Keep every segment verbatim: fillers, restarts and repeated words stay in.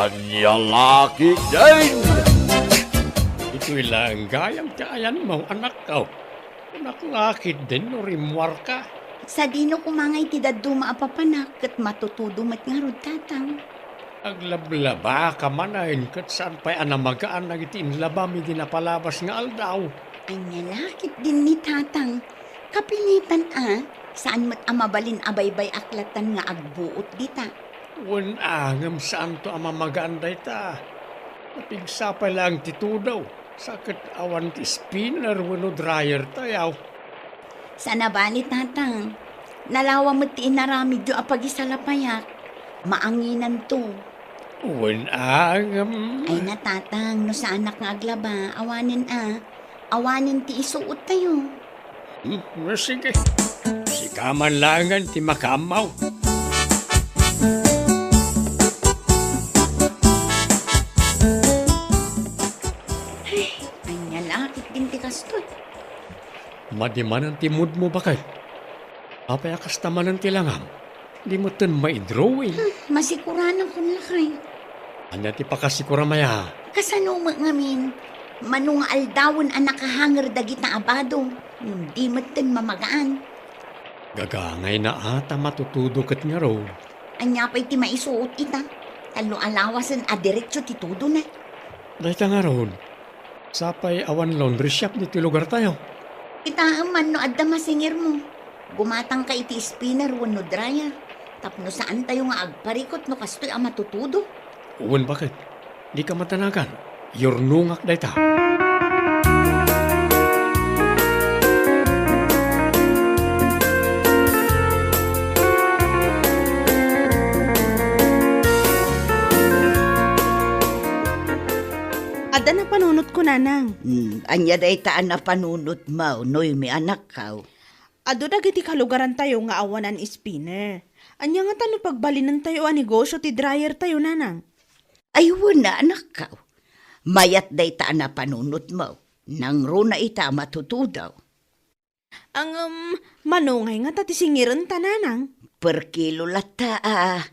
Ania la ketdin? Itoy laeng gayam ti ayanmo, anakko. Kunak la ketdin no rimmuarka. Sadino koma ngay ti dadduma a papanak ket matutudo met ngarud, Tatang? Aglablabaka manen ket saan pay a namagaan dagiti inlabam idi napalabas nga aldaw. Ania la ketdin ni Tatang? Kapinetan a, saan met a mabalin a baybay-ak latan nga agbuot dita. Wen a, ngem saanto a mamagaan dayta. Napigsa pay laeng ti tudo, sa ket awan ti spinner wenno dryer tayo. Saan a bale, Tatang. Nalawa met ti inaramidyo a pagisalapayak. Maanginanto. Wen a, ngem. Ay na, Tatang, no saanak nga aglaba, awanen a. Awanen ti isuot tayo. Hmm, no, sige. Sika man laengen ti makaammo. Ay, ania la ketdin ti kastoy? Madi manen ti moodmo, baket. Apay a kasta manen ti langam? Di metten maidrawing. Hmm, masikuranakon lakay. Ania ti pakasikuram aya? Kasano met ngamin? Mano nga aldawen a nakahanger dagita a bado, ngem di metten mamagaan. Gagangayna a ta matutudo ket ngarud. Ania pay ti maisuot ita? Tallo a lawasen a diretso ti tudona. Dayta ngarud, sapay awan laundry shop ditoy lugartayo. Kitaem man no adda masingirmo. Gumatangka iti spinner wenno dryer tapno saantayo nga agparikot no kastoy a matutudo. Wen, baket. Dika madanagan. Yurnongak dayta. Adda napanunotko, nanang. Hmm, ania dayta a napanunotmo, Noemi, anakko? Adu dagiti kalugarantayo nga awanan spinner. Ania ngata no pagbalinentayo a negosio ti dryertayo, nanang? Ay, wen a, anakko. Mayat dayta a napanunotmo. Nangruna ita a matutudo. Ngem, mano ngay ngata ti singirenta, nanang? Per kilo latta a.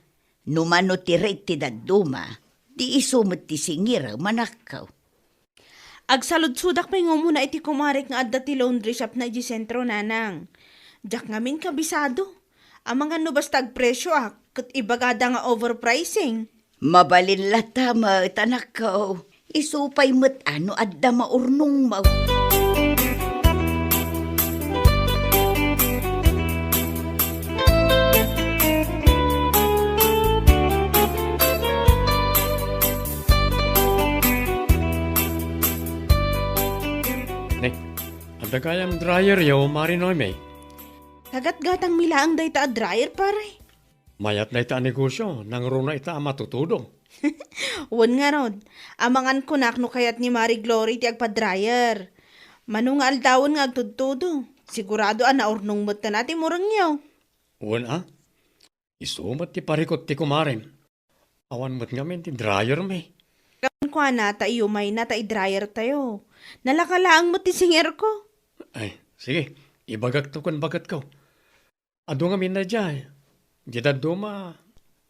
No mano ti rate ti dadduma, di isu met ti singirem, anakko. Agsaludsodak pay nga umuna iti kumarek nga adda ti laundry shopna idiay sentro, nanang. Diak ngamin kabisado. Amangan no basta agpresioak, ket ibagada nga overpricing. Mabalin latta met, anakko. Isu pay met a no adda maurnongmo. Ne, adda gayam dryeryo, Mari Noemi? Kagatgatangmi laeng dayta a dryer, pare. Mayat dayta a negosio, nangruna ita a matutudo. Wen ngarud, amangan kunak no kayat ni Mari Glory ti agpa-dryer. Mano nga aldawen nga agtudtudo, sigurado a naurnong metten a ti murengyo. Wen a, isu met ti parikot ti kumarem. Awan met ngamin ti dryermi. Kuana ta iyumayna ta i-dryertayo. Nalaka laeng met ti singirko. Ay, sige, ibagakto ken baketko. Adu ngamin daydiay. Di dadduma,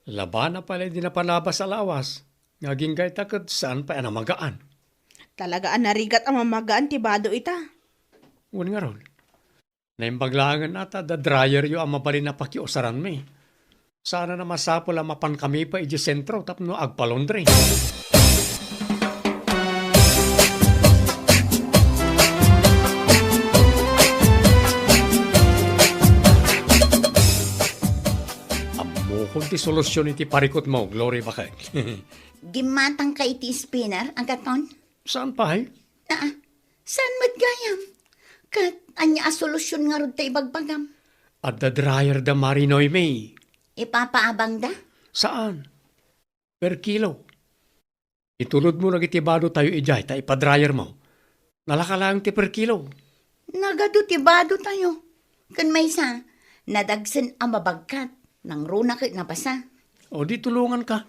labana pay la idi napalabas a lawas, nga agingga ita ket saan pay a namagaan. Talaga a narigat a mamagaan ti bado ita. Wen ngarud, naimbag laengen a ta adda dryeryo a mabalin a pakiusaranmi. Saan a masapul a mapankami pay idiay sentro tapno agpa-laundry. Ammokon ti solusion iti parikutmo, Glory, baket. Gimmatangka iti spinner, Agaton? Saan pay? Aa, saan met gayam? Ket ania a solusion ngarud ta ibagbagam? Adda dryer da Mari Noemi. Ipapaabangda? Saan? Per kilo. Itulodmo dagiti badotayo idiay ta ipa-dryermo. Nalaka laeng ti per kilo. Nagadu ti badotayo. Ken maysa, nadagsen a mabagkat, nangruna ket nabasa. O di tulonganka.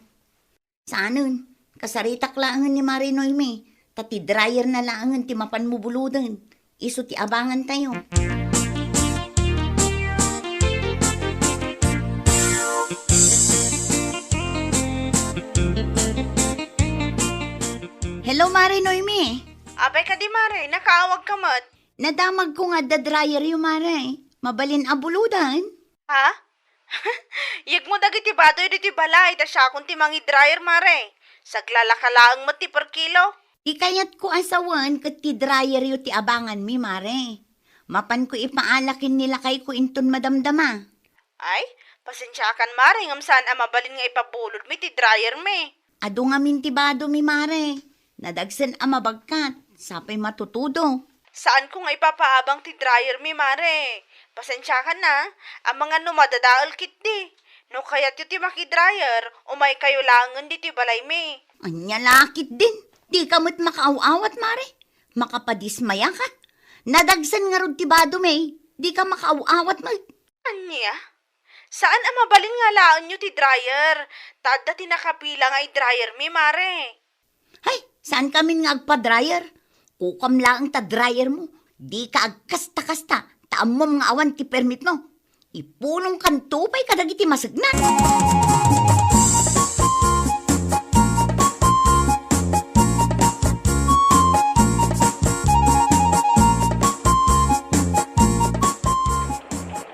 Saanen, kasaritak laengen ni Mari Noemi, ta ti dryerna laengen ti mapanmo buloden. Isu ti abangantayo. Hello, Mare Noemi. Apay kadi, Mare? Nakaawagka met? Nadamagko nga adda dryeryo, Mare. Mabalin a buloden? Ha? Yegmo dagiti badoy ditoy balay, ta siakon ti mangi-dryer, Mare. Saglalaka laeng met ti per kilo. Ti kayatko a sawen ket ti dryeryo ti abanganmi, Mare. Mapanko ipaala ken ni lakayko inton madamdama. Ay, pasensiakan, Mare, ngem saan a mabalin nga ipabulodmi ti dryermi. Adu ngamin ti badomi, Mare. Nadagsen a mabagkat, sapay matutudo. Saanko nga ipapaabang ti dryermi, Mare. Pasensiakan, a, amangan no madadael ketdi. No kayatyo ti maki-dryer, umaykayo laengen ditoy balaymi. Ania la ketdin? Dika met makaaw-awat, Mare. Makapadismayaka. Nadagsen ngarud ti badomi. Dika makaaw-awat met. Ania? Saan a mabalin nga alaenyo ti dryer? Ta adda ti nakapila nga i-dryermi, Mare. Hay, saankamin nga agpa-dryer? Kukam laeng ta dryermo. Dika agkasta-kasta, ta ammom nga awan ti permitmo. Ipulongkanto pay kadagiti masegnan.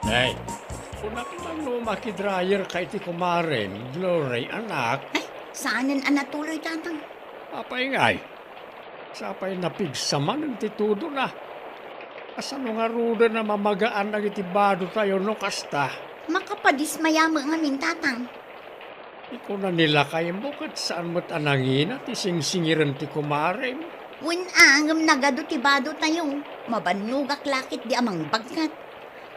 Nay, kunak man no makidryerka iti kumarem, Glory, anak. Ay, saanen a natuloy, Tatang. Apay ngay? Sapay napigsa manen ti tudona. Kasano ngaruden a mamagaan dagiti badotayo no kasta? Makapadismaya met ngamin, Tatang. Ikuna ni lakaymo ket saan met a nangina ti singsingiren ti kumarem. Wen a, ngem nagadu ti badotayo. Mabannogak la ketdi a mangbagkat.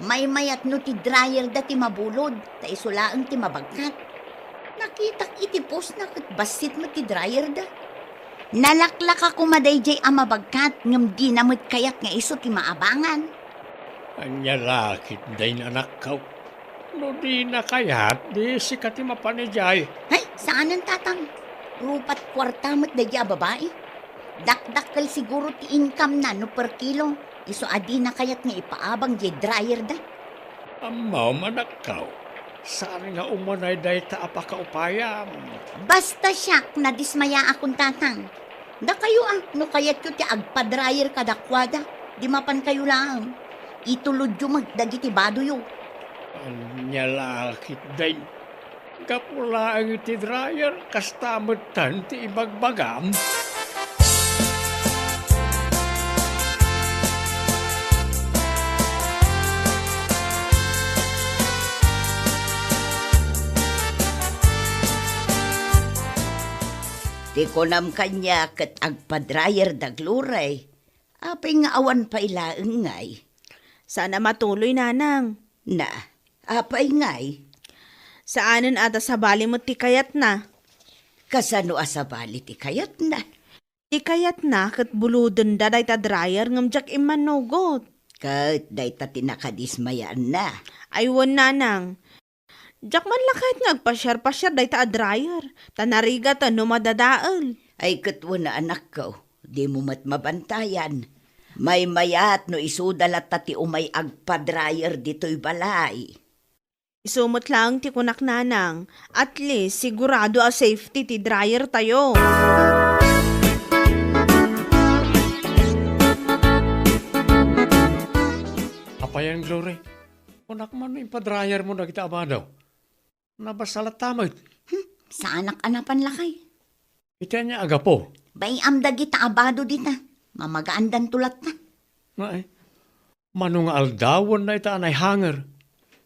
Maymayat no ti dryerda ti mabulod, ta isu laeng ti mabagkat. Nakitak iti postna ket bassit met ti dryerda. Nalaklaka koma daydiay a mabagkat, ngem dina met kayat nga isu ti maabangan. Ania la ketdin, anakko? No dina kayat, di sika ti mapan idiay. Hay, saanen, Tatang. Rupat kuarta met daydiay a babai. Dakdakkel siguro ti income-na no per kilo. Isu a dina kayat nga ipaabang diay dryerda. Ammom, anakko, saan nga umanay dayta a pakaupayam. Basta siak, nadismayaakon, Tatang. Dakayo a, no kayatyo ti agpa-dryer kadakuada, di mapankayo laeng. Itulodyo met dagiti badoyo. Ania la ketdin? Gapu laeng iti dryer, kasta metten ti ibagbagam. Ti kunam kaniak ket agpa-dryer da Glory. Apay nga awan pay laeng ngay? Saan a matuloy, nanang. Na, apay ngay? Saanen a ta sabali met ti kayatna. Kasano a sabali ti kayatna? Ti kayatna ket bulodenda dayta dryer ngem diak immanugot. Ket dayta ti nakadismayaanna. Ay wen, nanang. Diak man la kayat nga agpasiar-pasiar dayta a dryer, ta narigat no madadael. Ay, ket wen a, anakko, dimo met mabantayan. Maymayat no isuda latta ti umay agpa-dryer ditoy balay. Isu met laeng ti kunak, nanang. At least, sigurado a safety ti dryer tayo. Apayen, Glory? Kunak man no impa-dryer mo dagiti abado. Nabasa latta met. Hmm, saanak a napan lakay. Iti ania a gapu? Bay-am dagita abado dita. Mamagaandanto latta. Nga, eh. Mano nga aldawen dayta a naihanger.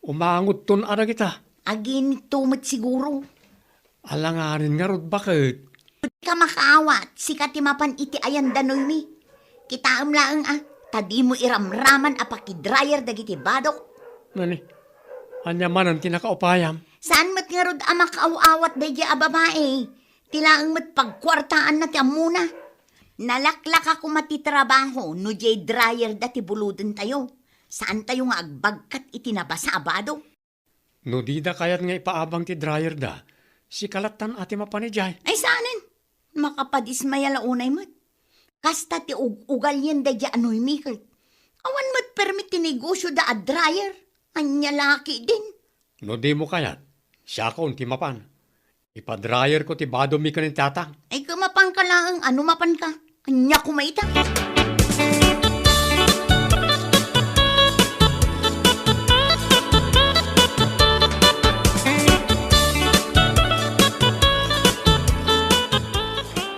Umangodton a dagita. Aginitto met siguro. Alanganin ngarud baket. Dika makaawat, sika ti mapan iti ayan da Noemi. Kitaem laeng a, ta dimo iramraman a paki-dryer dagiti badok. Nani, ania manen ti nakaupayam? Saan met ngarud a makaaw-awat daydiay a babai? Ti laeng met pagkuartaanna ti ammona. Nalaklaka koma ti trabaho no diay dryer da ti bulodentayo. Saantayo nga agbagkat iti nabasa a bado. No dida kayat nga ipaabang ti dryer da, sika lattan a ti mapan idiay. Ay, saanen? Makapadismaya la unay met. Kasta ti ug-ugalien daydiay a Noemi ket. Awan met permit ti negosio da a dryer. Ania la ketdin? No dimo kayat, siakon ti mapan. Ipa-dryer ko ti badomi ken ni Tatang. Ay, kumapanka Laeng a no mapanka. Ania koma ita?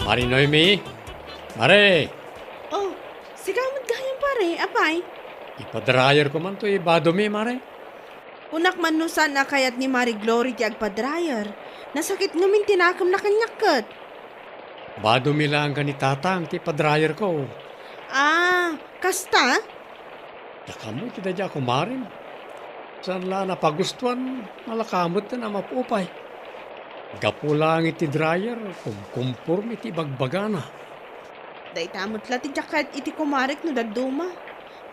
Mare Noemi? Mare! Oh, sika met gayam, pare. Apay? Ipadrayerko man toy badomi, Mare. Kunak man no saan a kayat ni Mare Glory ti agpadrayer. Nasakit ngamin ti nakemna kaniak ket. Badomi laeng ken ni Tatang ti ipadrayerko. Ah, kasta? Dakami ti daydi a kumarem. Saan la a napagustuan, nalaka met a maupay. Gapu laeng iti dryer, kumkumporme ti ibagbagana. Dayta met la ti diak kayat iti kumarek no dadduma.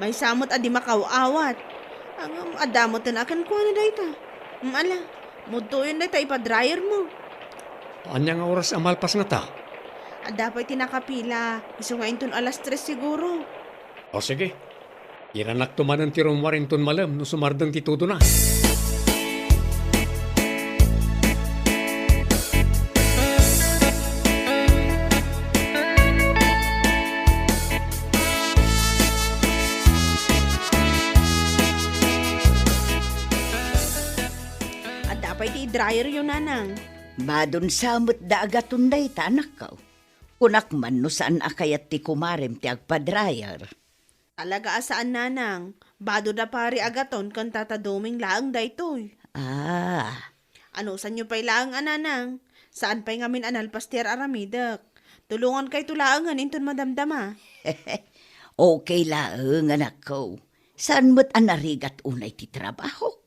Maysa met a di makaw-awat. Ngem adda met a kenkuana dayta. Mm, ala, mudtoyon dayta ipadrayermo. Ania nga oras a malpas ngata? Adda pay ti nakapila, isu nga inton alas tres siguro. O sige, iranakto manen ti rummuar inton malem no sumardeng ti tudona. Adda pay ti dryer yo, Nanang. Badon sa met da agaton dayta, anakko. Kunak man no saan a kayat ti kumarem ti agpa-dryer. Talaga a saan, Nanang. Bado da pari agaton ken Tata Doming laeng daytoy. Ah. Anusanyo pay laeng a, Nanang. Saan pay ngamin a nalpas ti ar-aramidek. Tulongankayto laengen inton madamdama. Okay laeng, anakko. Saan met a narigat unay ti trabahok?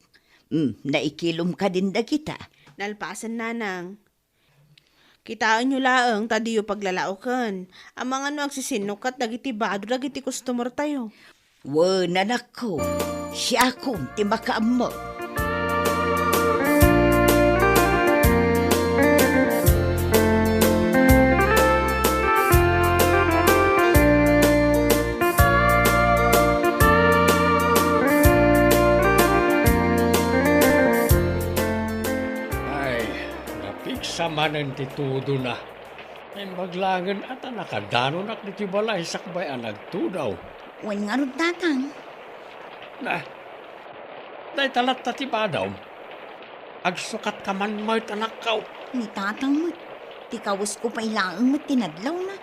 Hmm, naikilom kadin dagita. Nalpasen, Nanang. Kitaenyo laeng ta diyo paglalaoken. Amangan no agsisinnukat dagiti bado dagiti customertayo. Wen, anakko, siakon ti makaammo. Ay, napigsa manen ti tudona. Naimbag laengen a ta nakadanonak ditoy balay sakbay a nagtudaw. Wen ngarud, Tatang. Na, dayta latta ti badom. Agsukatka man met, anakko. Ni Tatang met. Ti kawesko pay laeng met ti nadlawna.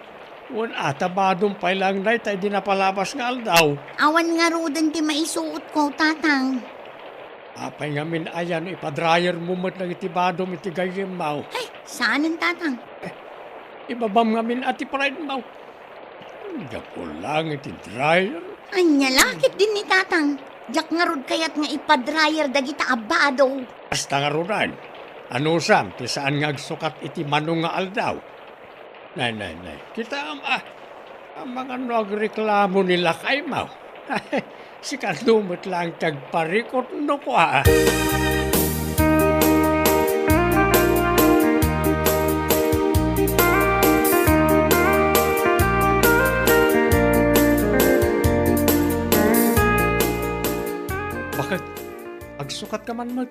Wen a ta badom pay laeng dayta idi napalabas nga aldaw. Awan ngaruden ti maisuotko, Tatang. Apay ngamin aya no ipa-dryermo met dagiti badom iti gayyemmo? Ay, saanen, Tatang. Eh, ibabam ngamin a ti pridemo. Gapu laeng iti dryer. Ania la ketdin ni Tatang. Diak ngarud kayat nga ipa-dryer dagita a bado. Kasta ngaruden. Anusam ti saan nga agsukat iti mano nga aldaw? Nay, nay, nay. Kitaem, ah. Amangan no agreklamo ni lakaymo. Sika met laeng ti agparikut no kua. Baket, agsukatka man met.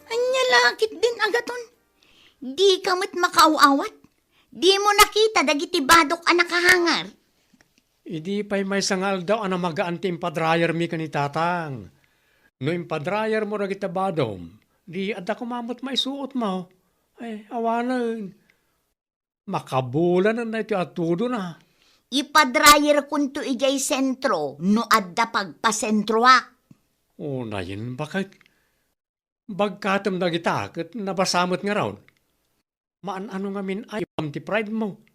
Ania la ketdin agaton? Dika met makaaw-awat? Dimo nakita dagiti badok a nakahanger? Idi pay maysa nga aldaw a namagaan ti impa-dryermi ken ni Tatang. No impa-dryermo dagiti badom, di adda koma met maisuotmo. Ay, awanen. Makabulanen daytoy a tudona. Ipa-dryerkonto idiay sentro no adda pagpasentroak. Unayen, baket. Bagkatem dagita ket nabasa met ngarud. Maan-ano ngamin a ibabam ti pridemo.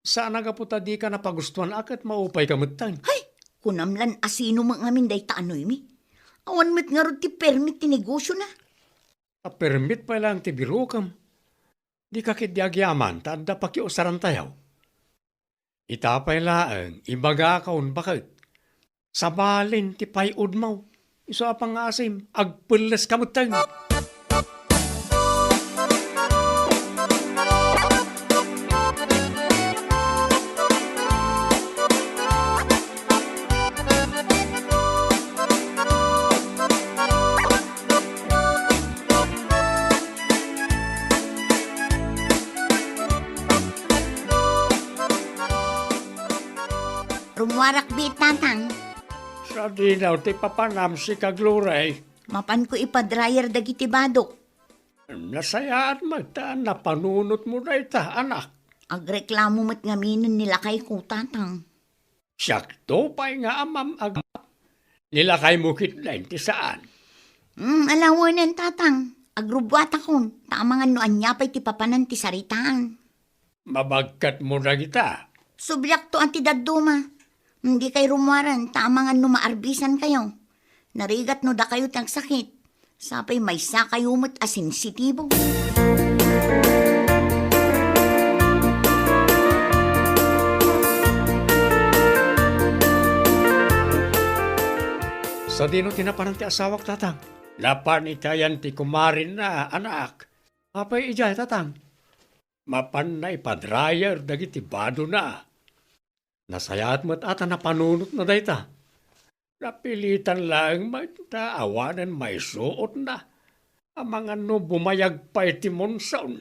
Saan a gapu ta dika napagustuan a ket maupayka metten. Hay! Kunam lan a sino met ngamin dayta a Noemi. Awan met ngarud ti permit ti negosiona. A permit pay laeng ti birokem. Dika ketdi agyaman ta adda pakiusarantayo. Ita pay laeng, ibagakon, baket. Sabalen ti pay-odmo. Isu a pangngaasim, agpelleska metten. Rummuarak biit, Tatang. Sadino ti papanam sika, Glory? Mapanko ipa-dryer dagiti badok. Nasayaat met ta napanunotmo dayta, anak. Agreklamo met ngaminen ni lakayko, Tatang. Siakto pay nga amam-, ag-, ni lakaymo ketdin ti saan. Hmm, alawenen, Tatang. Agrubbuatakon, ta amangan no ania pay ti papanan ti saritaan. Mabagkatmo dagita. Subliakto a ti dadduma. Dikay rummuaren, ta amangan no maarbisankayo. Narigat no dakayo ti agsakit. Sapay maysakayo met a sensitibo. Sadino ti napanan ti asawak, Tatang? Napan itayan ti kumarenna, anak. Apay idiay, Tatang? Mapanna ipa-dryer dagiti badona. Nasayaat met a ta napanunotna dayta. Napilitan laeng met ta awanen maisuotna. Amangan no bumayag pay ti monsoon.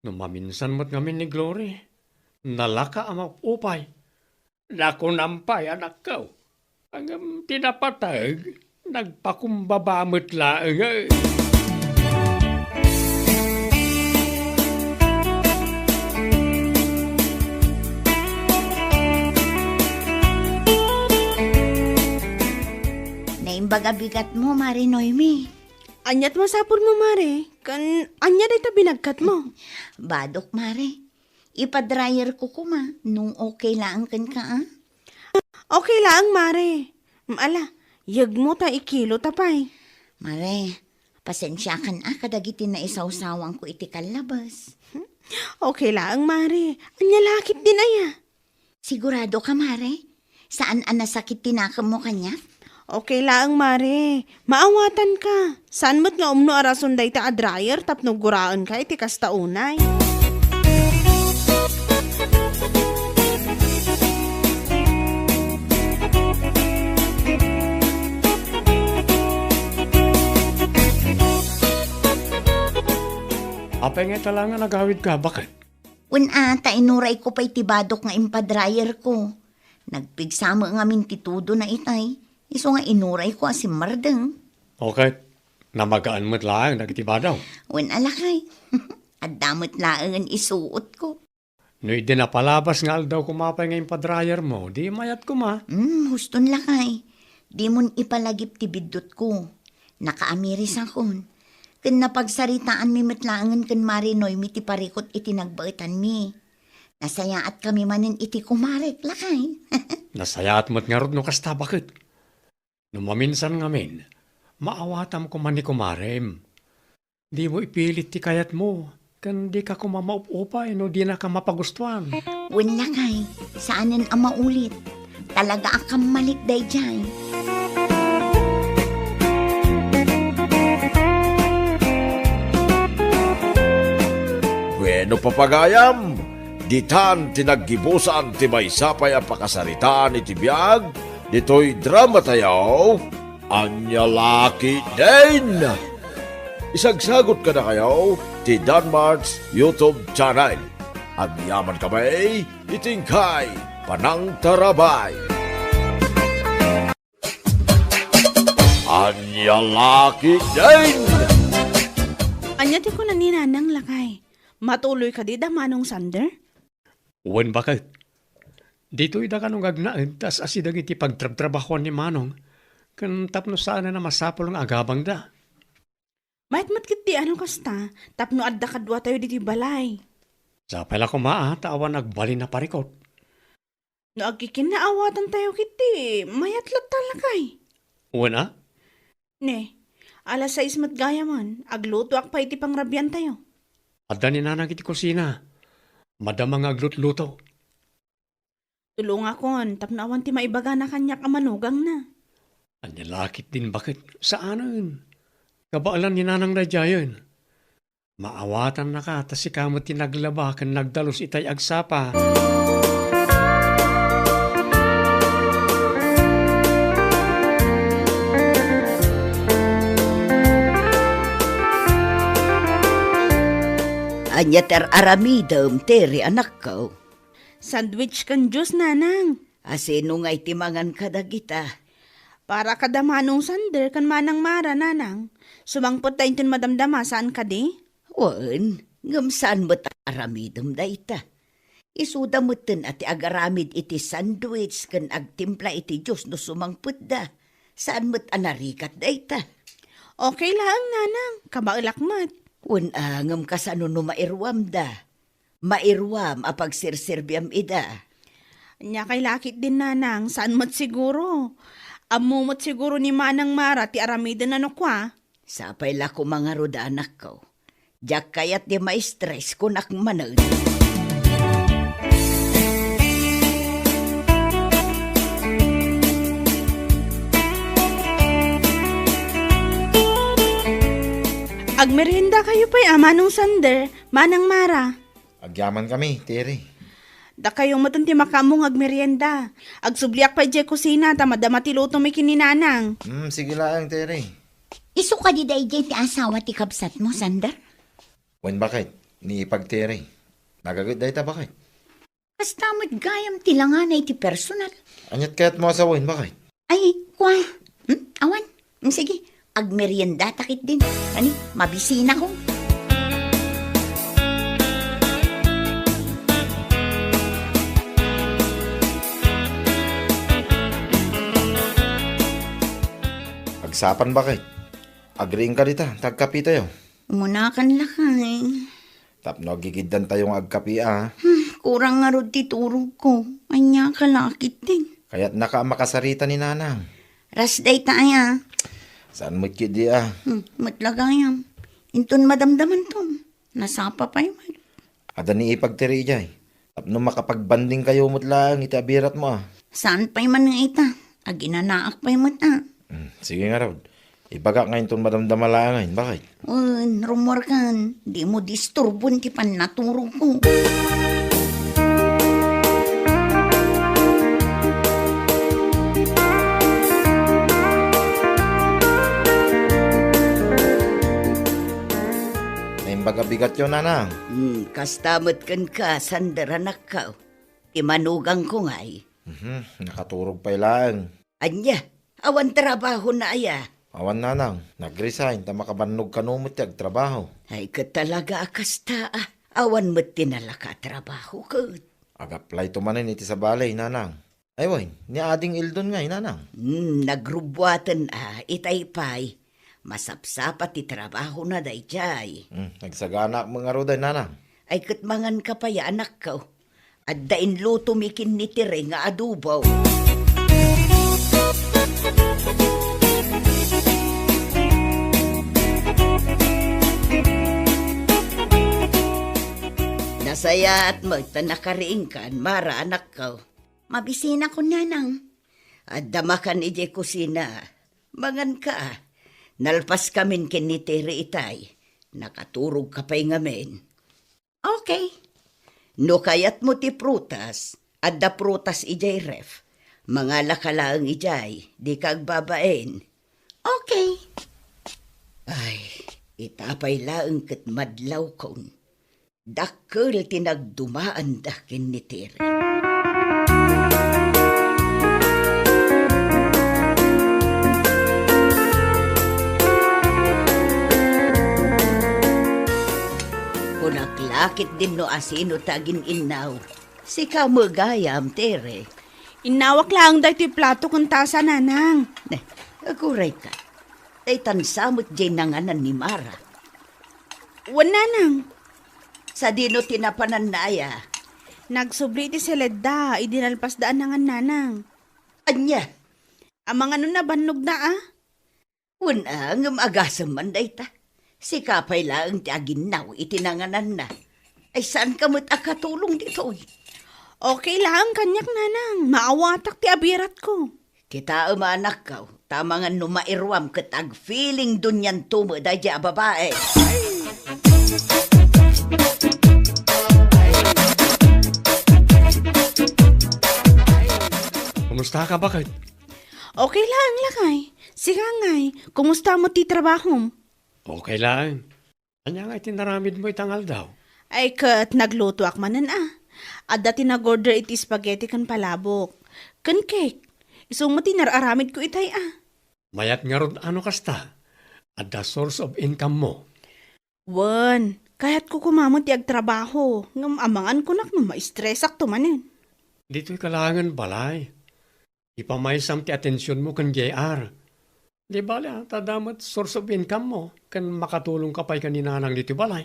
No maminsan met ngamin ni Glory, nalaka a maupay. Nakunam pay, anakko. Ngem ti napateg, nagpakumbaba met laeng. Naimbag a bigatmo, Mare Noemi. Ania't masapulmo, Mare? Ken ania dayta binagkatmo? Badok, Mare. Ipa-dryer ko koma, no okay laeng kenka, a? Okay laeng, Mare. Mm, ala, yegmo ta ikilo ta pay. Mare, pasensiakan a kadagiti naisawsawangko iti kallabas. Okay laeng, Mare. Ania la ketdin aya? Sigurado ka, Mare? Saan a nasakit ti nakemmo kaniak? Okay laeng, Mare. Maawatanka. Saan met nga umno a rason dayta a dryer tapno guraenka iti kasta unay. Apay nga ita laeng nga nagawidka, baket? Wen a, ta inurayko pay ti badok nga impadrayerko. Nagpigsa met ngamin ti tudona itay, isu nga inurayko a simmardeng. Okay, namagaan met laeng dagiti badok. Wen a, lakay. Adda met laengen isuotko. No idi napalabas nga aldaw koma pay nga impadrayermo, di mayat koma. Hmm, huston, lakay. Dimon ipalagip ti biddutko. Nakaamirisakon. Ken napagsaritaanmi met laengen ken Mare Noemi ti parikut iti nagbaetanmi. Nasayaatkami manen iti kumarek, lakay. Nasayaat met ngarud no kasta, baket. No maminsan ngamin, maawatam koma ni kumarem. Dimo ipilit ti kayatmo, ken dika koma maup-upay no dinaka mapagustuan. Wen, lakay, saanen a maulit. Talaga a kammalik daydiay. Bueno, papagayam, ditan ti naggibusan ti maysa pay a pakasaritaan iti biag ditoy dramatayo. Ania la ketdin? Isagsagot kadakayo ti Danmart's YouTube channel. Agyamankami iti inkay panangtarabay. Ania la ketdin? Ania ti kuna ni Nanang, lakay? Matuloy kadi da Manong Sander? Wen, baket. Ditoy da kano nga agnaed ta as-asi dagiti pagtrabtrabahoan ni Manong, ken tapno saanen a masapul nga agabangda. Mayat met ketdi a no kasta, tapno adda kaduatayo ditoy balay. Sapay la koma a ta awan agbalin a parikut. No agkikinnaawatan tayo ketdi, mayat latta, lakay. Wen a? Ne, alas sais met gayamen, aglutoak pay iti pangrabian tayo. Adda ni Nanang iti kusina. Madama nga aglutluto. Tulongakon tapno awan ti maibagana kaniak a manugangna. Ania la ketdin, baket? Saanen. Kabaelan ni Nanang daydiayen. Maawatannaka ta sika met ti naglaba ken nagdalus itay agsapa. Ania ti ar-aramidem, Terry, anakko? Sandwich ken juice, Nanang. Asino ngay ti mangan kadagita? Para kada Manong Sander ken Manang Mara, Nanang. Sumangpet da inton madamdama, saan kadi? Wen, ngem saan met a aramidem dayta. Isuda metten a ti agaramid iti sandwich ken agtimpla iti juice no sumangpetda. Saan met a narigat dayta. Okay laeng, Nanang. Kabaelak met. Wen a, ngem kasano no mairuamda? Mairuam a pagserserbiam ida. Ania kay lakit din, Nanang, saan met siguro. Ammo met siguro ni Manang Mara ti aramiden a no kua. Sapay la koma ngarud, anakko. Diak kayat ti ma-stress, kunak manen. Agmerienda kayo pay, a Manong Sander, Manang Mara. Agyamankami, Tere. Dakayo met ti makaammo nga agmerienda. Agsubliak pay idiay kusina ta madama ti lutomi ken ni Nanang. Hmm, sige laeng, Tere. Isu kadi daydiay ti asawa ti kabsatmo, Sander? Wen, baket. Ni ipag, Tere. Nagaget dayta, baket. Kasta met gayam ti langana iti personal. Aniat kayatmo a sawen, baket? Ay, kua. Hmm? Awan. Hmm, sige. Agmeriendata ketdin. Ani, mabisinako. Agsapan, baket. Agriingka dita, ta agkapitayo. Umunakan lakay. Tapno agigiddantayo nga agkapi, a. Hmm, kurang ngarud ti turogko. Ania ka lakit din. Kayatnaka a makasarita ni Nanang. Ras dayta aya. Saan met ketdi, a? Hmm, met la gayam. Inton madamdamanto, nasapa pay met. Adda ni ipag, Tere, idiay. Tapno makapagbandingkayo met laeng iti abiratmo, a. Saan pay man nga ita? Aginanaak pay met, a. Hmm, sige ngarud. Ibagak nga inton madamdama laengen, baket? Wen, rummuarkan. Dimo disturbon ti pannaturogko. Naimbag a bigatyo, Nanang. Hmm, kasta met kenka, Sander, anakko. Ti manugangko ngay. Mhm, nakaturog pay laeng. Ania? Awan trabahona aya? Awan, Nanang. Nag-resign ta makabannog kano met ti agtrabaho. Ay, ket talaga a kasta, a. Awan met ti nalaka a trabaho ket. Ag-applyto manen iti sabali, Nanang. Ay, wen, ni Ading Eldon ngay, Nanang. Hmm, nagrubbuaten a, itay pay. Masapsapa ti trabahona daydiay. Hmm, nagsaganaak met ngarud, Nanang. Ay, ket manganka pay, anakko. Adda inlutomi ken ni Tere nga adobo. Nasayaat met ta nakariingkan, Mara, anakko. Mabisinako, Nanang. Adda makan idiay kusina. Manganka. Nalpaskamin ken ni Tere itay. Nakaturogka pay ngamin. Okay. No kayatmo ti prutas, adda prutas idiay ref. Mangalaka laeng idiay, dika agbabain. Okay. Ay, ita pay laeng ket madlawkon. Dakkel ti nagdumaanda ken ni Tere. Kunak lakit din no asino ti agin-innaw. Sika met gayam, Tere. Innawak laeng daytoy plato ken tasa, Nanang. Ne, agurayka. Daytan sa met diay nanganan ni Mara. Wen, Nanang. Sadino ti napananna aya? Nagsubli iti seledda, idi nalpasda a nangan, Nanang. Ania? Amangan no nabannogda, a? Wen a, ngem agasem man dayta. Sika pay laeng ti aginnaw iti nangananna. Ay, saanka met a katulong ditoy? Okay laeng kaniak, Nanang. Maawatak ti abiratko. Kitaem, anakko, ta amangan no mairuam ket agfeeling dunianto met daydiay a babae. Kumusta ka, baket? Okay laeng, lakay. Sika ngay, kumusta met ti trabahom? Okay laeng. Ania ngay ti naramidmo ita nga aldaw? Ay, ket naglutoak manen a. Adda ti nag-order iti spaghetti ken palabok. Ken cake, isu met ti nar-aramidko itay a. Mayat ngarud a no kasta, adda source of income mo. Wen, kayatko koma met ti agtrabaho, ngem amangan kunak no maistresakto manen. Ditoy ka laengen balay. Ipamaysam ti atensionmo ken J R. Di bale, a, ta adda met source of income mo, ken makatulongka pay ken ni Nanang ditoy balay.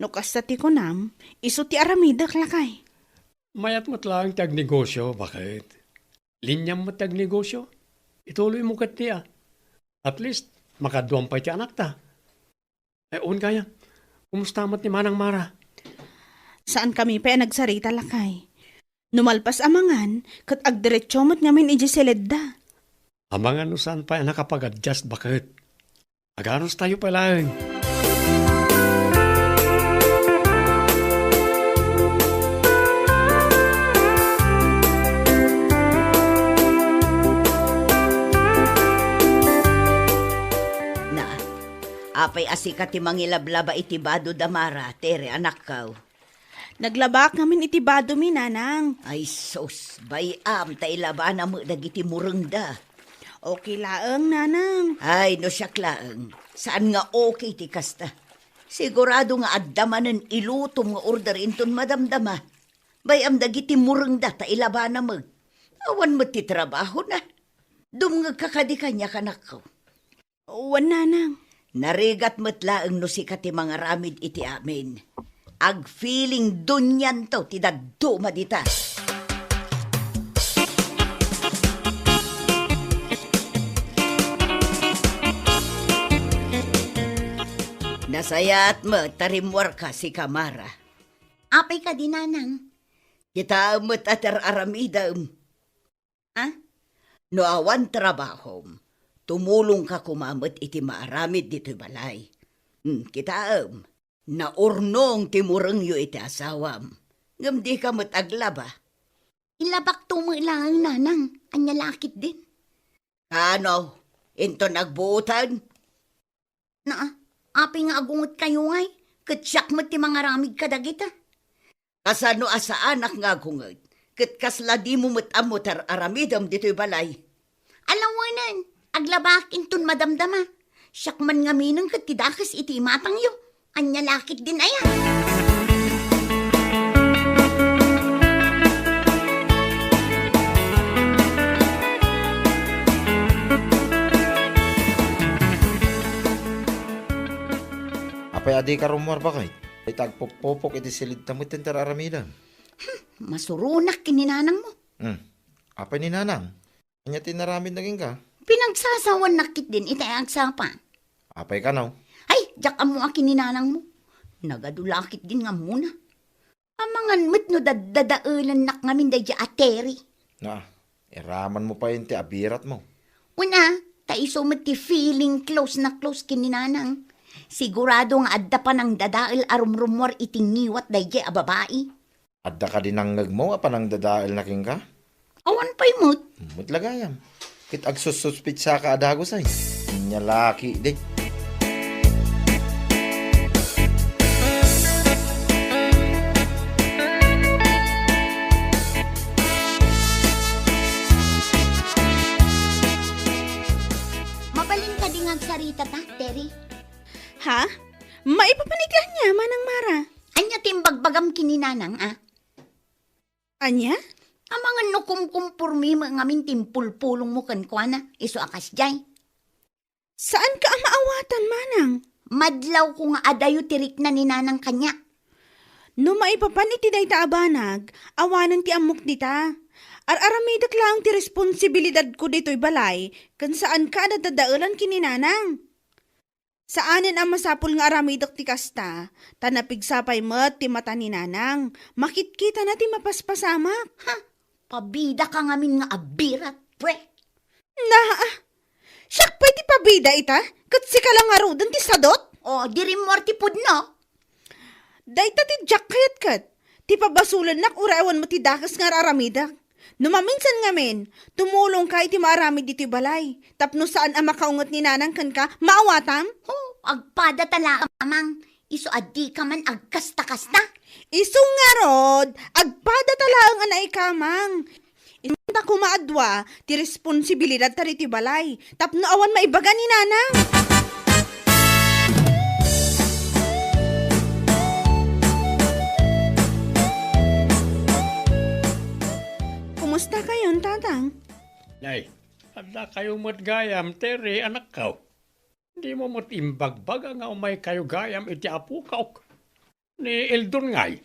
No kasta ti kunam, isu ti aramidek, lakay. Mayat met laeng ti agnegosio, baket. Liniam met ti agnegosio. Ituloymo ketdi a. At least, makaduam pay ti anakta. Eh, on gayam. Kumusta met ni Manang Mara? Saankami pay a nagsarita, lakay. No malpas a mangan, ket agdiretso met ngamin idiay siledda. Amangan no saan pay a nakapag-adjust, baket. Aganustayo pay laeng. Na, apay a sika ti mangilablaba iti bado da Mara, Tere, anakkaw? Naglabak ngamin iti badomi, Nanang. Ay sus, bay-am ta ilabana met dagiti murengda. Okay laeng, Nanang. Ay, no siak laeng, saan nga okay ti kasta. Sigurado nga adda manen ilutom nga order inton madamdama. Bay-am dagiti murengda ta ilabana met. Awan met ti trabahona. Dumngegka kadi kaniak, anakko. Wen, Nanang. Narigat met laeng no sika ti mangaramid iti amin. Agfeeling dunianto ti dadduma dita. Nasayaat met ta rimmuarka, sika Mara. Apay kadi, Nanang? Kitaem met a ti ar-aramidem. A? No awan trabahom, tumulongka koma met iti maaramid ditoy balay. Hmm, kitaem, naurnong ti murengyo iti asawam, ngem dika met aglaba. Ilabakto met laeng, Nanang, ania la ketdin? Kano, inton agbuoten? Naa, apay nga agungetkayo ngay, ket siak met ti mangaramid kadagita. Kasano a saanak nga agunget, ket kasla dimo met ammo ti ar-aramidem ditoy balay? Alawenen, aglabaak inton madamdama. Siak man ngaminen ket ti dakes iti imatangyo. Ania la ketdin aya? Apay a dika rummuar, baket? Ita agpuppupok iti siledta met ti ar-aramidem. Hmm, masuronak ken ni nanangmo. Hmm. Apay ni nanang? Ania ti inaramidna kenka? Pinagsasawannak ketdin iti agsapa. Apay kano? Ay, diak ammo a ken ni nanangmo. Nagadu la ketdin nga ammona. Amangan met no daddadaelennak ngamin daydiay a Terry. Na, iramanmo pay ti abiratmo. Una, ta isu met ti feeling close na close ken ni nanang. Sigurado nga adda panangdadael a rumrummuar iti ngiwat daydiay a babai. Adda kadi nangngegmo a panangdadaelna kenka? Awan pay met. Met la gayam. Ket agsussuspitsaka a dagus ay. Ania la ketdi. Mabalin kadi nga agsaritata, Terry? Ha? Maipapan iti ania, Manang Mara? Ania ti imbagbagam ken ni nanang, a? Ania? Amangan no kumkumpormi met ngamin ti impulpulongmo kenkuana, isu a kasdiay. Saanka a maawatan, manang. Madlawko nga adayo ti rikna ni nanang kaniak. No maipapan iti dayta a banag, awanen ti ammok dita. Ar-aramidek laeng ti responsibilidadko ditoy balay, ken saanka a daddadaelan ken ni nanang. Saanen a masapul nga aramidek ti kasta, ta napigsa pay met ti mata ni nanang. Makitkitana ti mapaspasamak. Ha? Pabidaka ngamin nga abirat, pwe. Naa, siak pay ti pabida ita, ket sika la ngaruden ti sadut? O, di rimmuar ti pudno. Dayta ti diak kayat ket, ti pabasolennak uray awan met ti dakes nga ar-aramidek. No maminsan ngamin, tumulongka iti maaramid ditoy balay, tapno saan a makaunget ni nanang kenka, maawatam? Ho, agpada ta laeng, Amang. Isu a dika man agkasta-kasta. Isu ngarud, agpada ta laeng a naikamang. Ta koma a dua ti responsibilidad ta ditoy balay, tapno awan maibaga ni Nanang. Kumusta kayon, Tatang? Nay, adda kayo met gayam, Tere, anakkaw. Dimo met imbagbaga nga umay kayo gayam iti apokak. Ni Eldon ngay?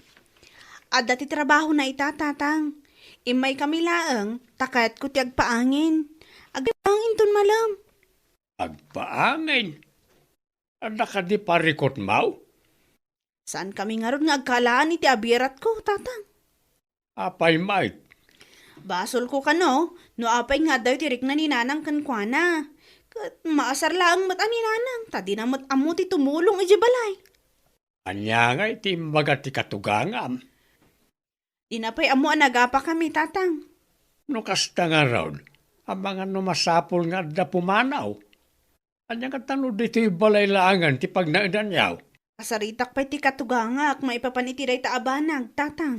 Adda ti trabahona ita, Tatang. Immay kami laeng, ta kayatko ti agpaangin. Agpaanginton malem. Agpaangin? Adda kadi parikutmaw? Saan kami ngarud nga agkalaan iti abiratko, Tatang? Apay met? Basolko kano, no apay nga addayo ti rikna ni Nanang kenkuana. Ket maasar laeng met a ni Nanang, ta dina met ammo ti tumulong idiay balay. Ania ngay ti imbaga ti katugangam? Dina pay ammo a nagapakami, Tatang. No kasta ngarud, amangan no masapul nga adda pumanaw. Ania ngata no ditoy balay laengen ti pagnaedanyo? Kasaritak pay ti katugangak maipapan iti dayta a banag, Tatang.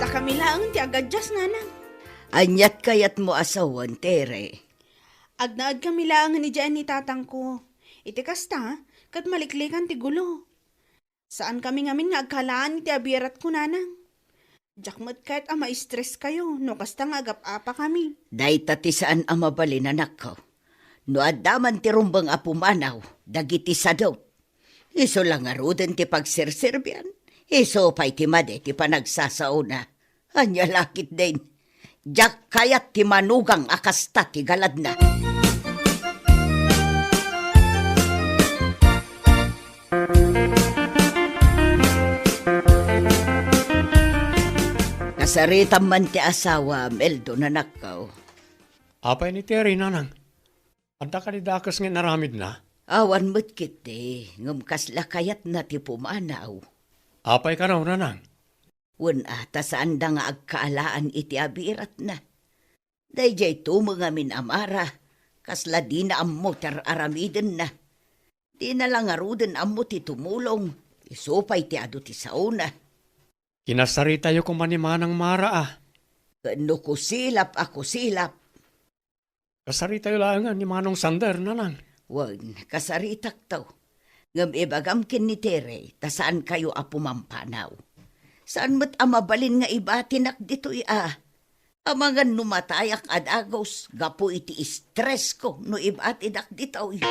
Ta kami laeng ti agadias, Nanang. Aniat kayatmo a sawen, Tere? Agnaed kami laengen idiay ni tatangko. Iti kasta, ket maliklikan ti gulo. Saan kami ngamin nga agkalaan iti abiratko, Nanang. Diak met kayat a ma-stress kayo no kasta nga agap-apa kami. Dayta ti saan a mabalin, anakko. No adda man ti rumbeng a pumanaw dagiti sadut, isu la ngaruden ti pagserserbian, isu pay ti madi ti panagsasaona. Ania la ketdin? Diak kayat ti manugang a kasta ti galadna. Kasaritam man ti asawam, Eldon, anakko. Apay ni Tere, Nanang? Adda kadi dakes nga inaramidna? Awan met ketdi, ngem kasla kayatna ti pumanaw. Apay kano, Nanang? Wen a, ta saanda nga agkaalaan iti abiratna. Daydiay tumeng amin a Mara, kasla dina ammo ti ar-aramidenna. Dina la ngaruden ammo ti tumulong, isu pay ti adu ti saona. Kinasaritayo koma ni Manang Mara a. Ken no kusilap a kusilap. Kasaritayo laengen ni Manong Sander, Nanang. Wen, kasaritakto. Ngem ibagam ken ni Tere, ta saan kayo a pumampanaw. Saan met a mabalin nga ibatinak ditoy a. Amangan no matayak a dagus gapu iti stress ko no ibatidak ditoy.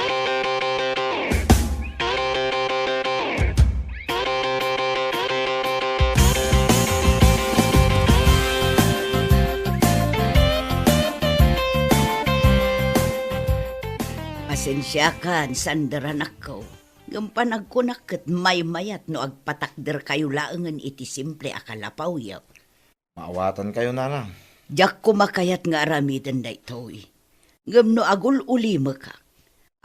Pasensiakan, Sander, anakko. Ngem panagkunak ket maymayat no agpatakderkayo laengen iti simple a kalapawyo. Maawatankayo, Nanang. Diak koma kayat nga aramiden daytoy. Ngem no agul-ulimekak,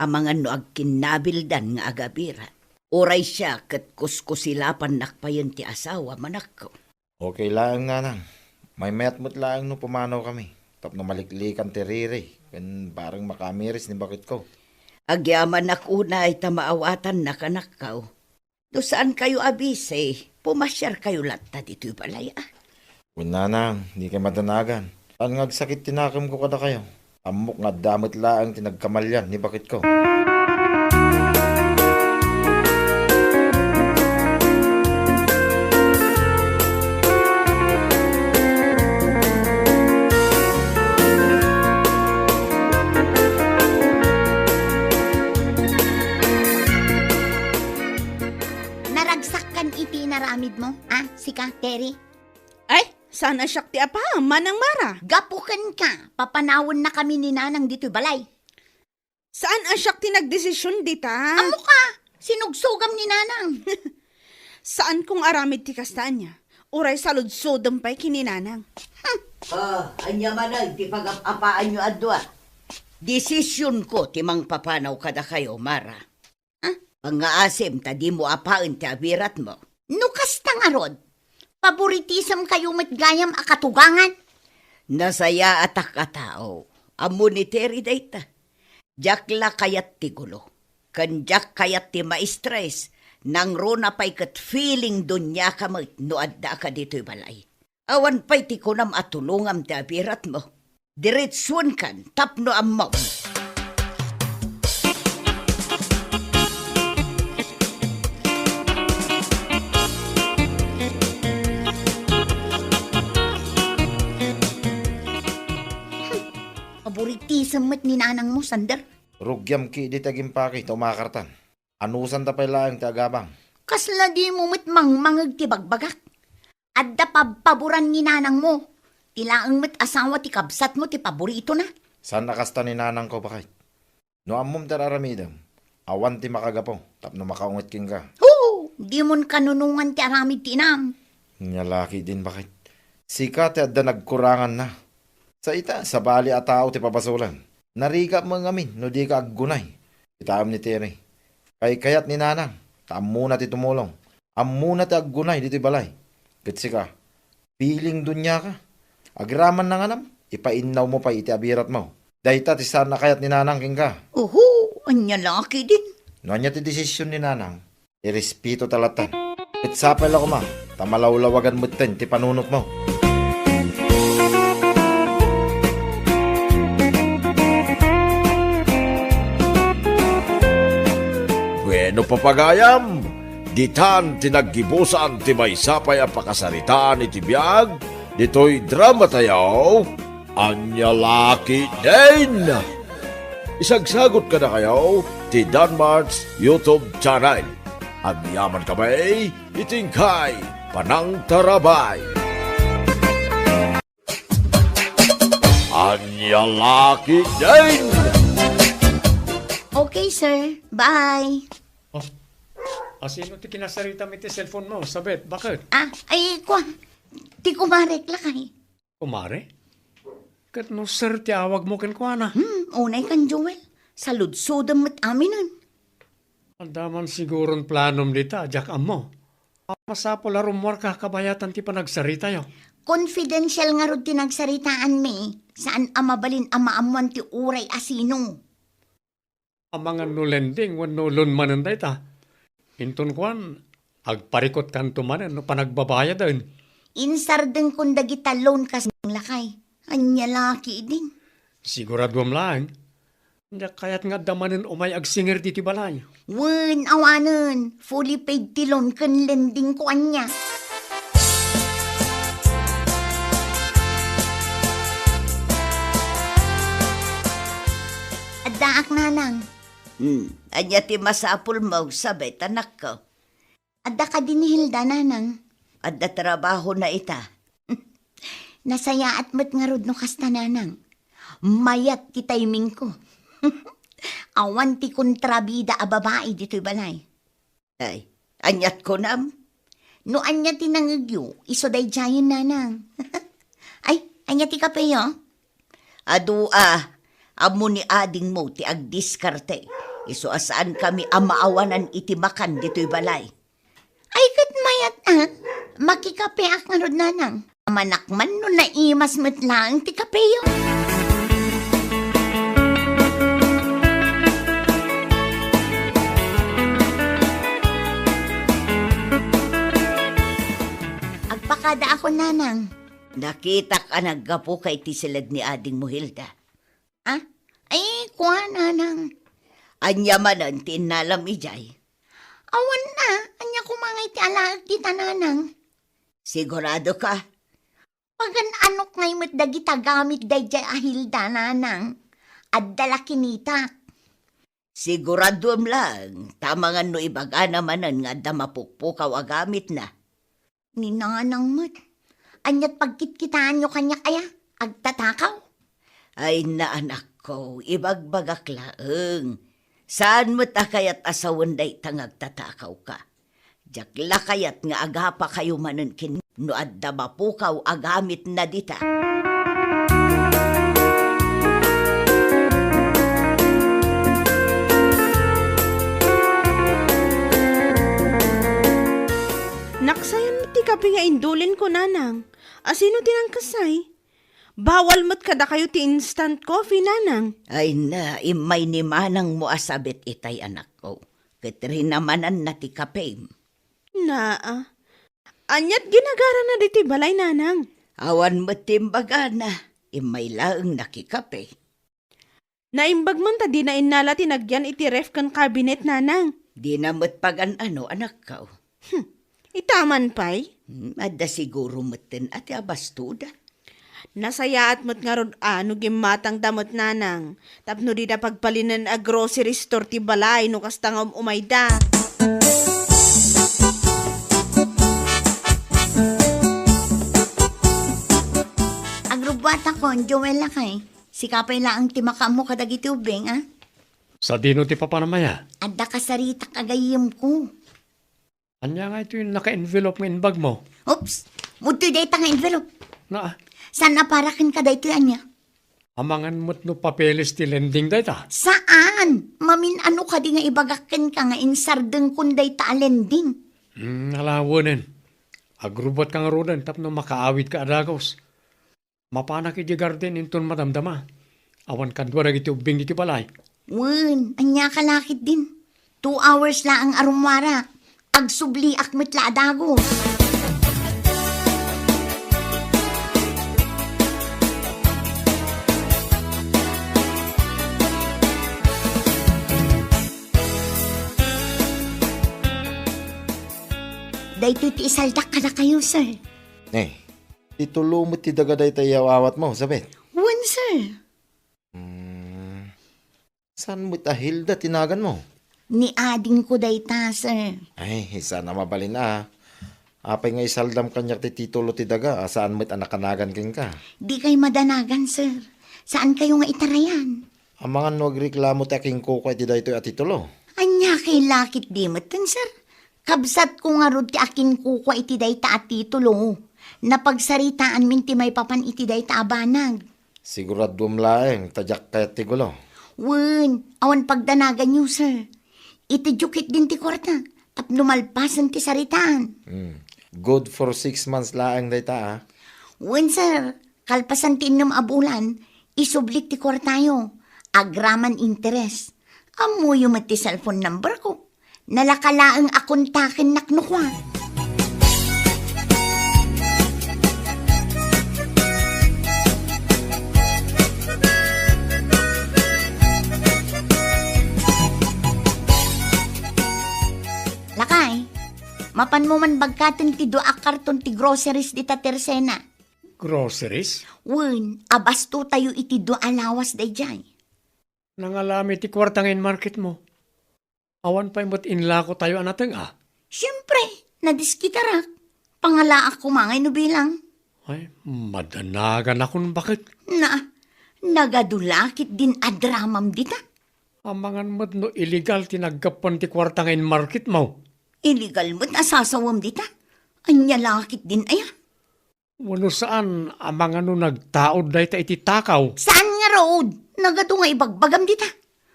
amangan no agkinnabildan nga agabirat. Uray siak ket kuskusilapannak payen ti asawam, anakko. Okay laeng, Nanang. Maymayat met laeng no pumanawkami tapno maliklikan ti riri ken bareng makamiris ni baketko. Agyamanak unay ta maawatannak, anakko. No saankayo a bisi, pumasiarkayo latta ditoy balay, a? Wen, Nanang, dikay madanagan. Saan nga agsakit ti nakemko kadakayo? Ammok nga adda met laeng ti nagkamalian ni baketko. Naragsakkan iti inaramidmo, a, sika, Tere? Ay, saan a siak ti apaam, Manang Mara? Gapu kenka, papanawennakami ni Nanang ditoy balay. Saan a siak ti nagdesisyon dita? Ammoka, sinugsogam ni Nanang. Saan kong aramid ti kasta ania. Uray saludsodem pay ken ni Nanang. Ah, ania manen ti pagap-apaanyo a dua? Desisyonko ti mangpapanaw kadakayo, Mara. Ah? Pangngaasim ta dimo apaen ti abiratmo. No kasta ngarud, paboritisem kayo met gayam a katugangan. Nasayaatak a tao. Ammo ni Terry dayta. Diak la kayat ti gulo. Ken diak kayat ti maistres, nangruna pay ket feeling duniaka met no addaak ditoy balay. Awan pay ti kunam a tulongam ti abiratmo. Diretsuenkan tapno ammom. Paboritisan met ni nanangmo, Sander. Rugiam ketdi ti agimpake ta umakartan. Anusanta pay laeng ti agabang. Kasla dimo met mangmangeg ti bagbagak? Adda pabpaboran ni nanangmo. Ti laeng met asawa ti kabsatmo ti paboritona. Saan a kasta ni nanangko, baket. No ammom ti ar-aramidem, awan ti makagapu tapno makaunget kenka. Hoo! Dimon kanunongan ti aramid ti inam. Ania la ketdin, baket. Sika ti adda nagkuranganna. Sa ita, sabali a tao ti pabasolem. Narigap met ngamin no dika aggunay. Kitaem ni Terry. Kaykayat ni nanang, ta ammona ti tumulong. Ammona ti aggunay ditoy balay. Ket sika, feeling duniaka. Agraman na nganam, ipainnawmo pay iti abiratmo. Dayta ti saan a kayat ni nanang kenka. Oho, ania la ketdin? No ania ti desisyon ni nanang, irespeto ta latta. Ket sapay la koma, ta malawlawagan metten ti panunotmo. Bueno, papagayam, ditan ti naggibusan ti maysa pay a pakasaritaan iti biag ditoy dramatayo. Ania la ketdin? Isagsagot kadakayo ti Danmart's YouTube channel. Agyaman kami iti inkay panangtarabay. Ania la ketdin? Okay, sir. Bye. Oh, asino ti kinasaritam iti cellphone mo, Sabet? Baket? Ah, ay, kua. Ti kumarek lakay. Kumare? Ket no sir ti awagmo kenkuana? Hmm, unay kan Joel. Saludsodem met aminen. Adda man siguron planom dita, diak ammo. Masapul a rummuarka kabayatan ti panagsaritatayo. Confidential ngarud ti nagsaritaanmi. Saan a mabalin a maammoan ti uray a sino. Amangan no lending wenno loan manen dayta. Inton kuan, agparikutkanto manen no panagbabayaden. Insardengkon dagita loan kas lakay. Ania la ketdin? Siguraduam laeng. Diak kayat nga adda manen umay agsingir ditoy balay. Wen, awanen. Fully paid ti loan ken lending ko ania. Addaak, nanang. Hmm, ania ti masapulmo, Sabet, anakko? Adda kadi ni Hilda, nanang. Adda trabahona ita. Nasayaat met ngarud no kasta, nanang. Mayat ti timingko. Awan ti kontrabida a babai ditoy balay. Ay, aniat kunam? No ania ti nangegyo, isu daydiayen, nanang. Ay, ania ti kapeyo? Adu a, ammo ni adingmo ti agdiskarte. Isu a saankami a maawanan iti makan ditoy balay. Ay, ket mayat a, makikapeak ngarud, nanang. Amannak man no naimas met laeng ti kapeyo. Agpakadaakon, nanang. Nakitak a naggapuka iti siled ni adingmo, Hilda. Ah? Ay, kua, nanang. Ania manen ti innalam idiay? Awan a, ania koma ngay ti alaek dita, nanang? Sigurado ka? Pagan-anok ngay met dagita gamit daydiay a Hilda, nanang. Adda la kinitak. Siguraduem laeng, ta amangan no ibagana manen nga adda mapukpukaw a gamitna. Ni nanang met. Aniat pagkitkitaanyo kaniak aya? Agtatakaw? Ay, na, anakko, ibagbagak laeng. Saan met a kayat a sawen dayta nga agtatakawka. Diak la kayat nga agapakayo manen ken no adda mapukaw a gamitna dita. Naksayan met ti kape nga indulinko, nanang. Asino ti nangkasay? Bawal met kadakayo ti instant coffee, Nanang. Ay na, immay ni manangmo a sabit itay, anakko. Ket rinamananna ti kapem. Naa. Aniat ginagarana ditoy balay, Nanang? Awan met ti imbagana. Immay laeng nakikape. Naimbag man ta dina innala ti nagyan iti ref ken cabinet, Nanang. Dina met pagan-ano, anakko. Hmm. Ita man pay? Hmm, adda siguro metten a ti abastoda. Nasayaat met ngarud a no gimmatangda met, Nanang, tapno dida pagbalinen a grocery store ti balay no kasta nga um-umayda. Agrubbuatakon, Joel, lakay. Sika pay laeng ti makaammo kadagiti ubbing, a? Sadino ti papanam aya? Adda kasaritak a gayyemko. Ania ngay toy naka-envelope nga imbagmo? Oops! Udtoy dayta nga envelope. Naa. Saan a para kenka daytoy ania? Amangan met no papeles ti lending dayta? Saan! Mamin-ano kadi nga ibagak kenka nga insardengkon dayta a lending? Hmm, ala, wenen. Agrubbuatka ngaruden tapno makaawidka a dagus. Mapanak idiay garden inton madamdama. Awan kadua dagiti ubbing iti balay. Wen, ania ka lakit din? Two hours laeng a rummuara. Agsubliak met la a dagus. Daytoy ti isaldak kadakayo, sir. Eh, Ti tulo met ti daga dayta iyaw-awatmo, Sabet? Wen, sir. Hmm, saan met a Hilda ti naganmo? Ni adingko dayta, sir. Ay, saan a mabalin a. Apay nga isaldam kaniak ti titulo ti daga a saan met a nakanagan kenka? Dikay madanagan, sir. Saankayo nga itarayan. Amangan no agreklamo ti akinkukua iti daytoy a titulo? Ania kay lakit di metten, sir? Kabsatko ngarud ti akinkukua iti dayta a titulo. Napagsaritaanmin ti maipapan iti dayta a banag. Siguraduem laeng ta diak kayat ti gulo. Wen, awan pagdanaganyo, sir. Itedyo ketdin ti kuarta tapno malpasen ti saritaan. Hmm. Good for six months laeng dayta, a. Wen, sir. Kalpasan ti innem a bulan, isublik ti kuartayo. Agraman interes. Ammoyo met ti cellphone number ko. Nalaka laeng a kontakennak no kua. Lakay, mapanmo man bagkaten ti dua a karton ti groceries dita Tersena. Groceries? Wen, abastotayo iti dua a lawas daydiay. Nangalami ti kuarta nga in-marketmo. Awan pay met inlakotayo a nateng-a. Siempre, nadiskitarak. Pangalaak koma ngay no bilang. Ay, madanaganakon baket. Na, nagadu lakit din a dramam dita. Amangan met no illegal ti naggapuan ti kuarta nga in-marketmo. Illegal met a sasawem dita. Ania lakit din aya? Wenno saan, amangan no nagtaud dayta iti takaw? Saan ngarud? Nagadu nga ibagbagam dita.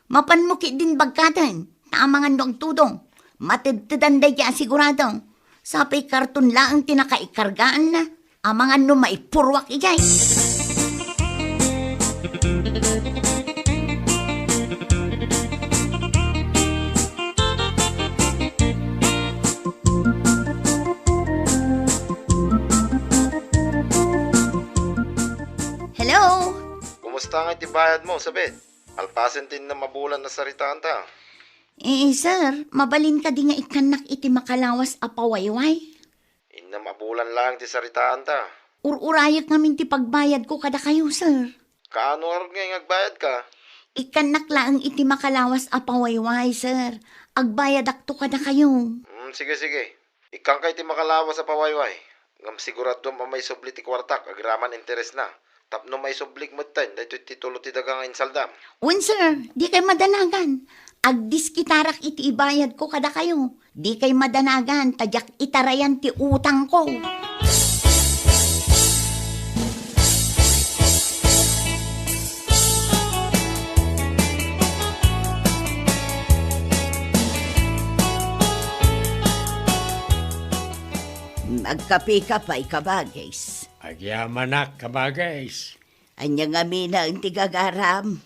Mapanmo ketdin bagkaten, ta amangan no agtudong. Matedtedan daydiay a sigurado. Sapay karton laeng ti nakaikargaanna. Amangan no maipurruak idiay. Hello? Kumusta ngay ti bayadmo, Sabet? Malpasen ti innem a bulan a saritaanta. Eh, sir, mabalin kadi nga ikkannak iti makalawas a pawayway? Innem a bulan laeng ti saritaanta. Ur-urayek ngamin ti pagbayadko kadakayo, sir. Kaano ngarud ngay nga agbayadka? Ikkannak laeng iti makalawas a pawayway, sir. Agbayadakto kadakayo. Hmm, sige, sige. Ikkanka iti makalawas a pawayway. Ngem siguraduem a maisubli ti kuartak agraman interesna. Tapno maisublik metten daytoy titulo ti daga nga insaldam. Wen, sir, dikay madanagan. Agdiskitarak iti ibayadko kadakayo. Dikay madanagan ta diak itarayan ti utangko. Agkapeka pay, kabagis. Agyamanak, kabagis. Ania ngamin ti gagaram?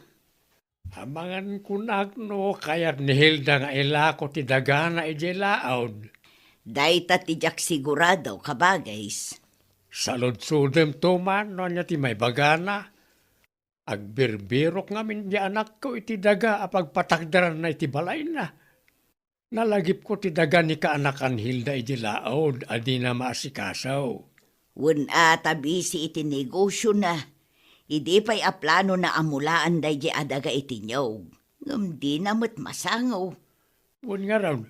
Amangan kunak no kayat ni Hilda nga ilako ti dagana idiay laud. Dayta ti diak sigurado, kabagis. Saludsodem to man no ania ti maibagana. Agbirbirok ngamin di anakko iti daga a pagpatakderanna iti balayna. Nalagipko ti daga ni kaanakan Hilda idi laud a dina maasikaso. Wen a ta bisi iti negosiona. Idi pay a planona a mulaan daydi a daga iti niyog, ngem dina met masango. Wen ngarud,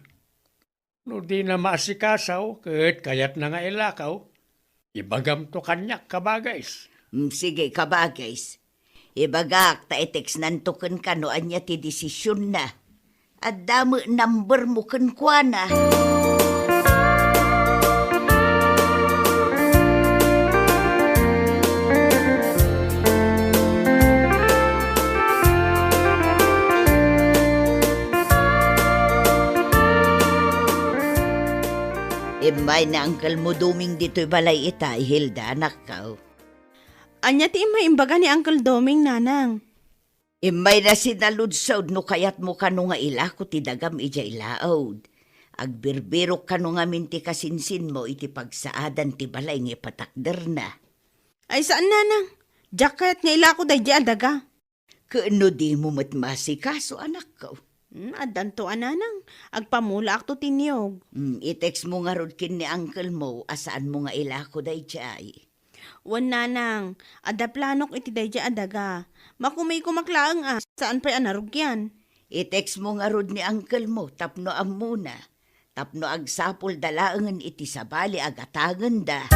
no dina maasikaso ket kayatna nga ilakaw, ibagamto kaniak, kabagis. Mm, sige, kabagis. Ibagak ta itextnanto kenka no ania ti desisionna. Adda met numbermo kenkuana. Immay ni Uncle mo Doming ditoy balay ita, Hilda, anakko. Ania ti immay imbaga ni Uncle Doming, nanang? Immayna sinaludsod no kayatmo kano nga ilako ti dagam idiay laud. Agbirbirok kano ngamin ti kasinsinmo iti pagsaadan ti balay nga ipatakderna. Ay, saan, nanang. Diak kayat nga ilako daydi a daga. Ket no dimo met maasikaso, anakko? Hmm, addanto a, nanang. Agpamulaakto ti niyog. Hmm, i-textmo ngarud ken ni uncle mo a saanmo nga ilako daydiay. Wen, nanang, adda planok iti daydiay a daga. Makumikomak laeng a, saan pay a narugian. I-textmo ngarud ni uncle mo tapno ammona, tapno agsapulda laengen iti sabali a gatangenda.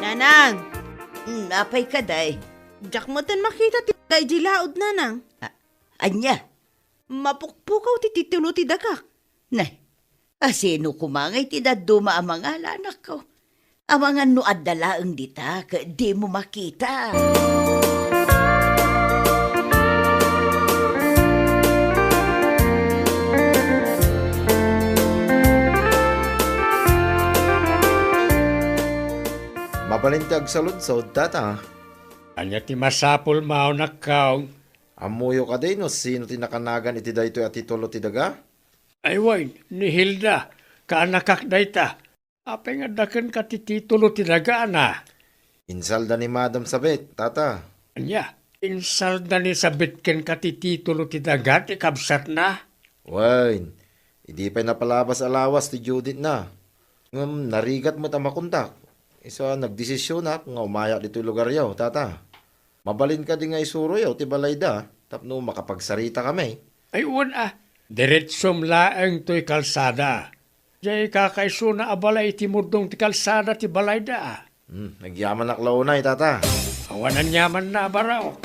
Nanang! Hmm, apay kadi? Diak metten makita ti daga idiay laud, nanang. A-, ania? Mapukpukaw ti titulo ti dagak. Nay, a sino koma ngay ti dadduma a mangala, anakko? Amangan no adda laeng dita ket dimo makita. Mabalin ti agsaludsod, tata. Ania ti masapulmo, anakko? Ammoyo kadi no sino ti nakanagan iti daytoy a titulo ti daga? Ay wen, ni Hilda, kaanakak dayta. Apay nga adda kenka ti titulo ti dagana? Insalda ni Madam Sabet, tata. Ania? Insalda ni Sabet kenka ti titulo ti daga ti kabsatna? Wen, idi pay napalabas a lawas ti due date-na. Ngem narigat met a makontak. Isu a nagdesisionak nga umayak ditoy lugaryo, tata. Mabalin kadi nga isuroyo ti balayda tapno makapagsaritakami? Ay, wen a, diretsom laeng toy kalsada. Diay kakaisuna a balay iti murdong ti kalsada ti balayda. Hmm, agyamanak la unay, tata. Awan aniamanna a baraok.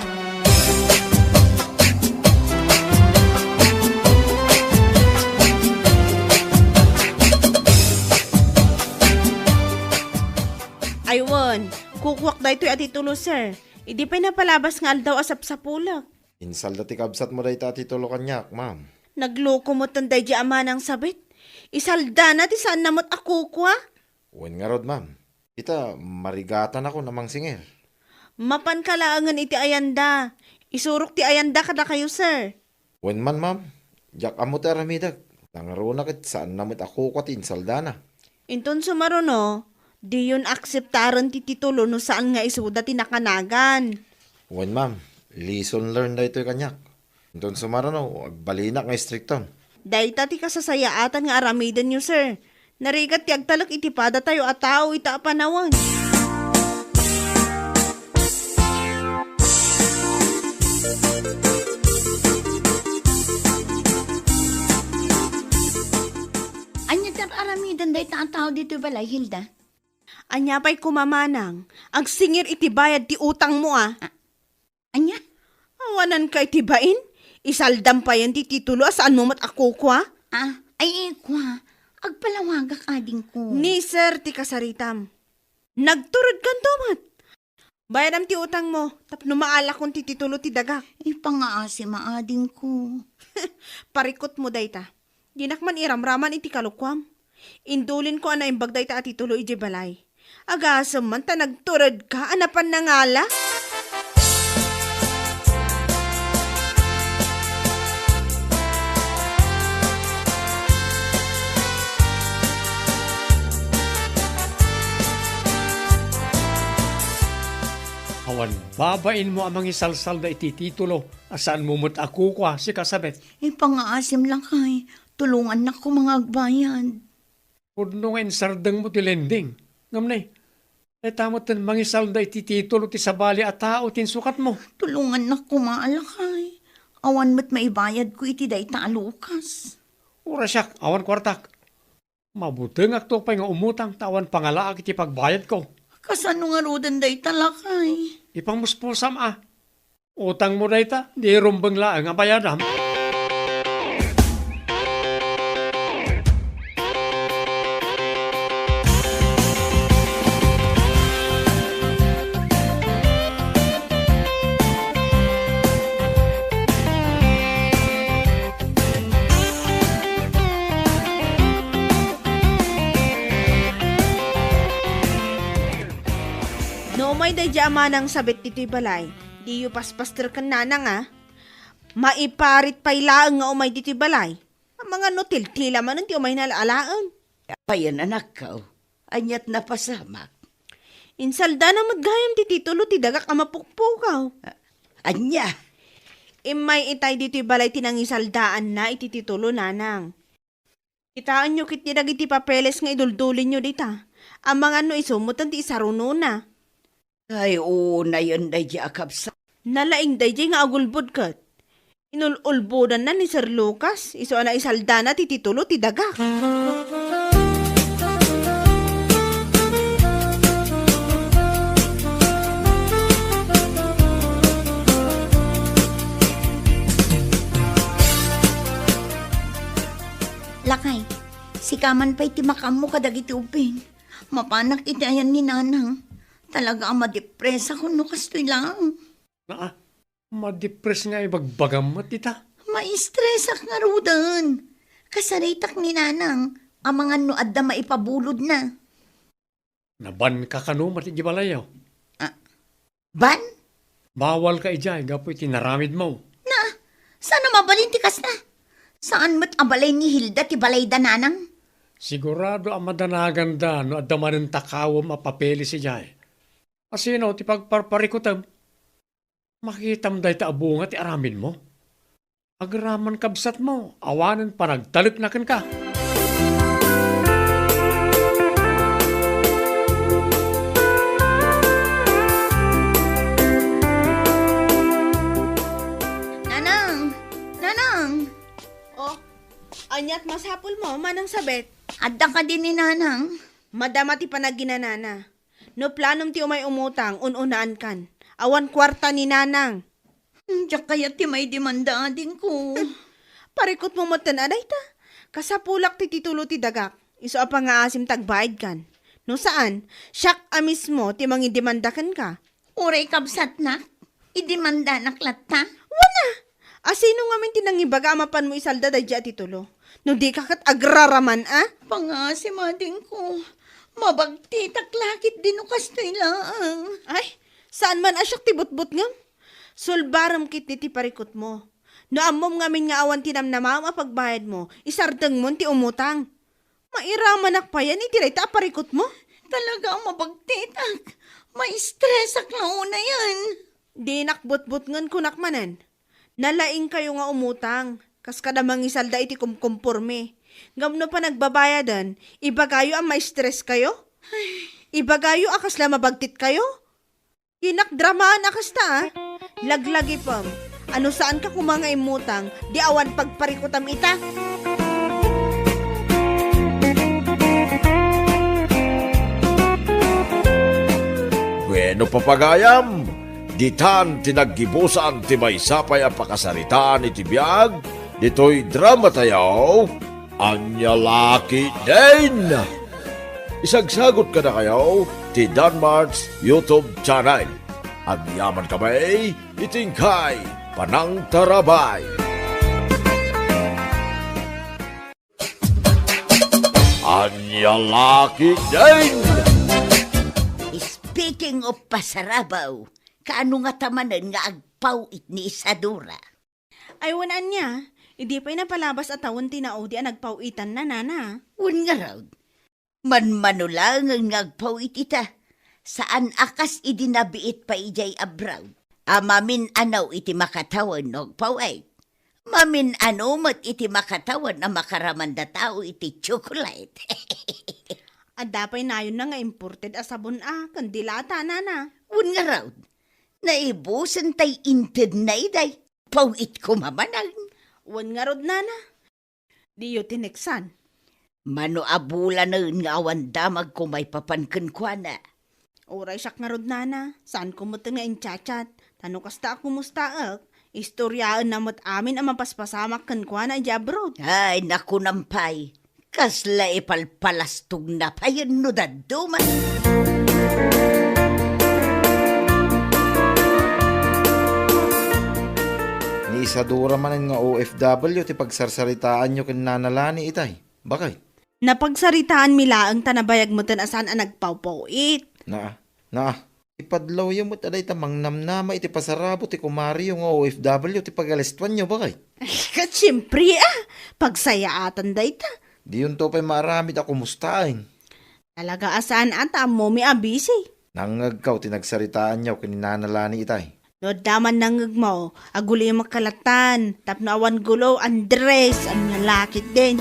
Ay wen, kukuak daytoy a titulo, sir. Idi pay napalabas nga aldaw a sapsapulek. Insalda ti kabsatmo dayta a titulo kaniak, ma'am. Nagloko metten daydi a manang sabit. Isaldana ti saanna met a kukua. Wen ngarud, ma'am. Ita, marigatanakon a mangsingir. Mapanka laengen iti ayanda. Isurok ti ayanda kadakayo, sir. Wen man, ma'am. Diak ammo ti aramidek. Nangruna ket saanna met a kukua ti insaldana. Inton sumaruno, diyon akseptaren ti titulo no saan nga isuda ti nakanagan. Wen, ma'am. Lesson learned daytoy kaniak. Inton sumaruno, agbalinak nga istrikton. Dayta ti kasasayaatan nga aramidenyo, sir. Narigat ti agtalek iti padatayo a tao ita a panawen. Ania ti ar-aramiden dayta a tao ditoy balay, Hilda? Ania pay koma manang, agsingir iti bayad ti utangmo a. A-, ania? Awananka iti bain? Isaldam payen ti titulo a saanmo met a kukua? Ah, ay, ikua, agpalawagak, adingko. Ni sir ti kasaritam. Nagturod kanto met. Bayadam ti utangmo, tapno maalakon ti titulo ti dagak. Ipangaasim, adingko. Parikutmo dayta. Dinak man iramraman iti kalokuam. Indulinko a naimbag dayta a titulo idiay balay. Agasem man ta nagturedka a napan nangala. Awan babainmo a mangisalsalda iti titulo a saanmo met a kukua, sika Sabet. Ipangaasim, lakay. Tulongannakon nga agbayad. Pudno nga insardengmo ti lending. Ngem ne, dayta metten mangisalda iti titulo ti sabali a tao ti insukatmo. Tulongannakon, lakay. Awan met maibayadko iti dayta a lukas. Uray siak, awan kuartak. Mabutengakto pay nga umutang ta awan pangalaak iti pagbayadko. Kasano ngaruden dayta, lakay? Ipangmuspusam a. Utangmo dayta, di rumbeng laeng a bayadam. No umay daydiay a manang Sabet ditoy balay, diyo paspaster ken nanang a. Maiparit pay laeng nga umay ditoy balay. Amangan no tiltila manen ti umayna alaen. Apayen, anakko? Ania't napasamak? Insaldana met gayam ti titulo ti dagak a mapukpukaw. A-, ania? Immay itay ditoy balay ti nangisaldaanna iti titulo, nanang. Kitaenyo ketdi dagiti papeles nga iduldulinyo dita. Amangan no isu metten ti isarunona. Ay, unayen daydiay a kabsat. Nalaing daydiay nga agulbod ket. Inul-ulbodanna ni Sir Lucas, isu a naisaldana ti titulo ti dagak. Lakay, sika man pay ti makaammo kadagiti ubbing. Mapanak iti ayan ni Nanang. Talaga a madepresak no kastoy laeng. Naa, madepres nga ibagbagam met ita. Maistresak ngaruden. Kasaritak ni Nanang, amangan no adda maipabulodna. Nabanka kano met iti balayyo? Ah, ban? Bawalka idiay gapu iti naramidmo. Na, saan a mabalin ti kasta? Saan met a balay ni Hilda ti balayda, Nanang? Sigurado a madanaganda no adda manen takawem a papeles idiay. Asino ti pagparparikutem? Makitam dayta a bunga ti aramidmo. Agraman kabsatmo, awanen panagtalekna kenka. Nanang! Nanang! Oh, ania't masapulmo, Manang Sabet? Adda kadi ni Nanang? Madama ti panaginanana. No planom ti umay umutang, un-unaankan. Awan kuarta ni Nanang. Hmm, diak kayat ti maidemanda, adingko. Parikutmo metten a dayta. Kasapulak ti titulo ti dagak. Isu a pangaasim ta agbaidkan. No saan, siak a mismo ti mangidemanda kenka. Uray kabsatnak, idemandanak latta? Wen a! Asino ngamin ti nangibaga a mapanmo isalda daydiay a titulo? No dika ket agraraman a? Pangaasim, adingko. Mabagtitak la ketdi no kastoy laeng. Ay, saan man a siak ti butbutngem? Sulbarem ketdi ti parikutmo. No ammom ngamin nga awan ti namnamaem a pagbayadmo, isardengmon ti umutang. Mairamanak payen iti dayta a parikutmo? Talaga a mabagtitak. Maistresak la unayen. Dinak butbutngen, kunak manen. Nalaingkayo nga umutang, kas kada mangisalda iti kumkumpormi. Ngem no panagbabayaden, ibagayo a maistreskayo? Ibagayo a kasla mabagtitkayo? Dinak dramaan a kasta, a. Laglagipem. Ano saanka koma nga immutang, di awan pagparikutam ita? Bueno, papagayam, ditan ti naggibusan ti maysa pay a pakasaritaan iti biag ditoy drama tayo, Ania La Ketdin. Isagsagut kadakayo ti Danmart's YouTube channel. Agyaman kami iti inkay panangtarabay. Ania la ketdin? Speaking of pasarabaw, kaano ngata manen nga agpaw-it ni Isadora? Ay, wen ania, idi pay napalabas a tawen ti naudi a nagpaw-itanna, nana. Wen ngarud, manmano laengen nga agpaw-it ita. Saan a kas idi nabiit pay idiay abroad a mamin-anaw iti makatawen no agpaw-it. Mamin-ano met iti makatawen a makaramanda tao iti tsokolate. Adda pay nayonna nga imported a sabon a ken dilata, nana. Wen ngarud, naibusen tay intedna idiay. Paw-it koma manen. Wen ngarud, nana. Diyo tineksan. Mano a bulanen nga awan damagko maipapan kenkuana. Uray siak ngarud, nana, saanko met nga in-chat-chat. Ta no kasta a kumustaek, istoryaenna met amin a mapaspasamak kenkuana idiay abroad. Ay, nakunam pay. Kasla ipalpalastogna payen no dadduma. Ni Isadora manen nga O F W ti pagsarsaritaanyo ken Nana Lani itay. Bakit? Napagsaritaanmi laeng ta nabayag meten a saan a nagpawpaw-it. Naa, naa. Ipadlawyo met a dayta mangnamnama iti pasarabo ti kumariyo nga O F W ti pagalistuanyo, bakit? Ket siempre, a, pagsayaatan dayta. Diyonto pay maaramid a kumustaen. Talaga a saan a ta ammomi a busy. Nangngegko ti nagsaritaanyo ken ni Nana Lani itay. No adda man nangngegmo, agulimek ka lattan, tapno awan gulo, Andres, ania la ketdin.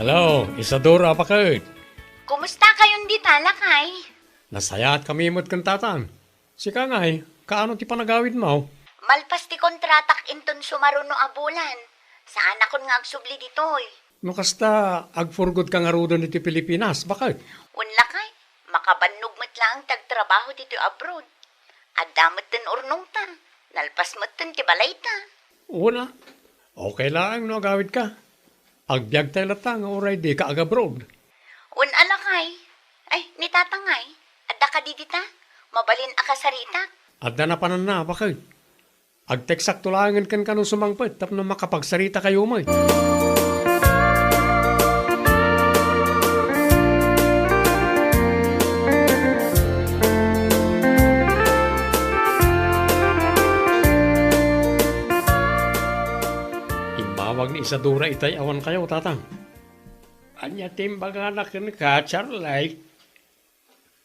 Hello, Isadora, bakit? Kumusta kayon dita, lakay? Nasayaat kami met ken tatang. Sika ngay, kaano ti panagawidmo? Malpas ti kontratak inton sumaruno a bulan. Saanakon nga agsubli ditoy. No kasta, agpurgod ka ngaruden iti Pilipinas, bakit? Wen lakay, makabannog met laeng ti agtrabaho ditoy abroad. Adda metten urnongta, nalpas metten ti balayta. Wen a, okay laeng no agawidka. Agbiagtay latta nga uray dika agabroad. Wen a lakay. Ay, ni tatang ngay, adda kadi dita? Mabalin a kasaritak? Adda napananna, bakit? Agteksakto laengen kenka no sumangpet tapno makapagsaritakayo met. Immawag ni Isadora itay awan kayo, tatang. Ania ti imbagana kenka, Charlie?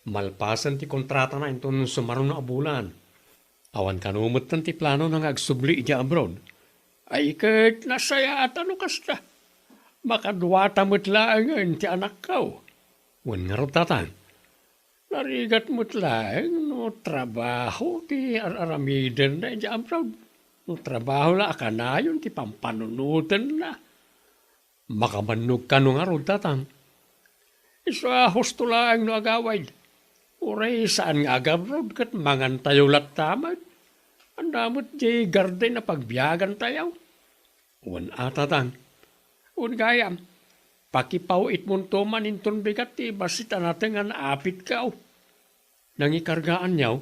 Malpasen ti kontratana inton sumaruno a bulan. Awan kano metten ti planona nga agsubli idiay abroad. Ay ket nasayaat no kasta. Makaduata met laengen ti anakko. Wen ngarud, tatang, narigat met laeng no trabaho ti ar-aramidenna idiay abroad. No trabaho la a kanayon ti pampanunotenna. Makabannog kano ngarud, tatang? Isu a husto laeng no agawid. Uray saan nga agabroad ket mangantayo latta met. Ania met diay garden a pagbiagantayo? Wen a, tatang. Wen gayam, pakipaw-itmonto man inton bigat ti bassit a natengan a apitko. Nangikargaanyo,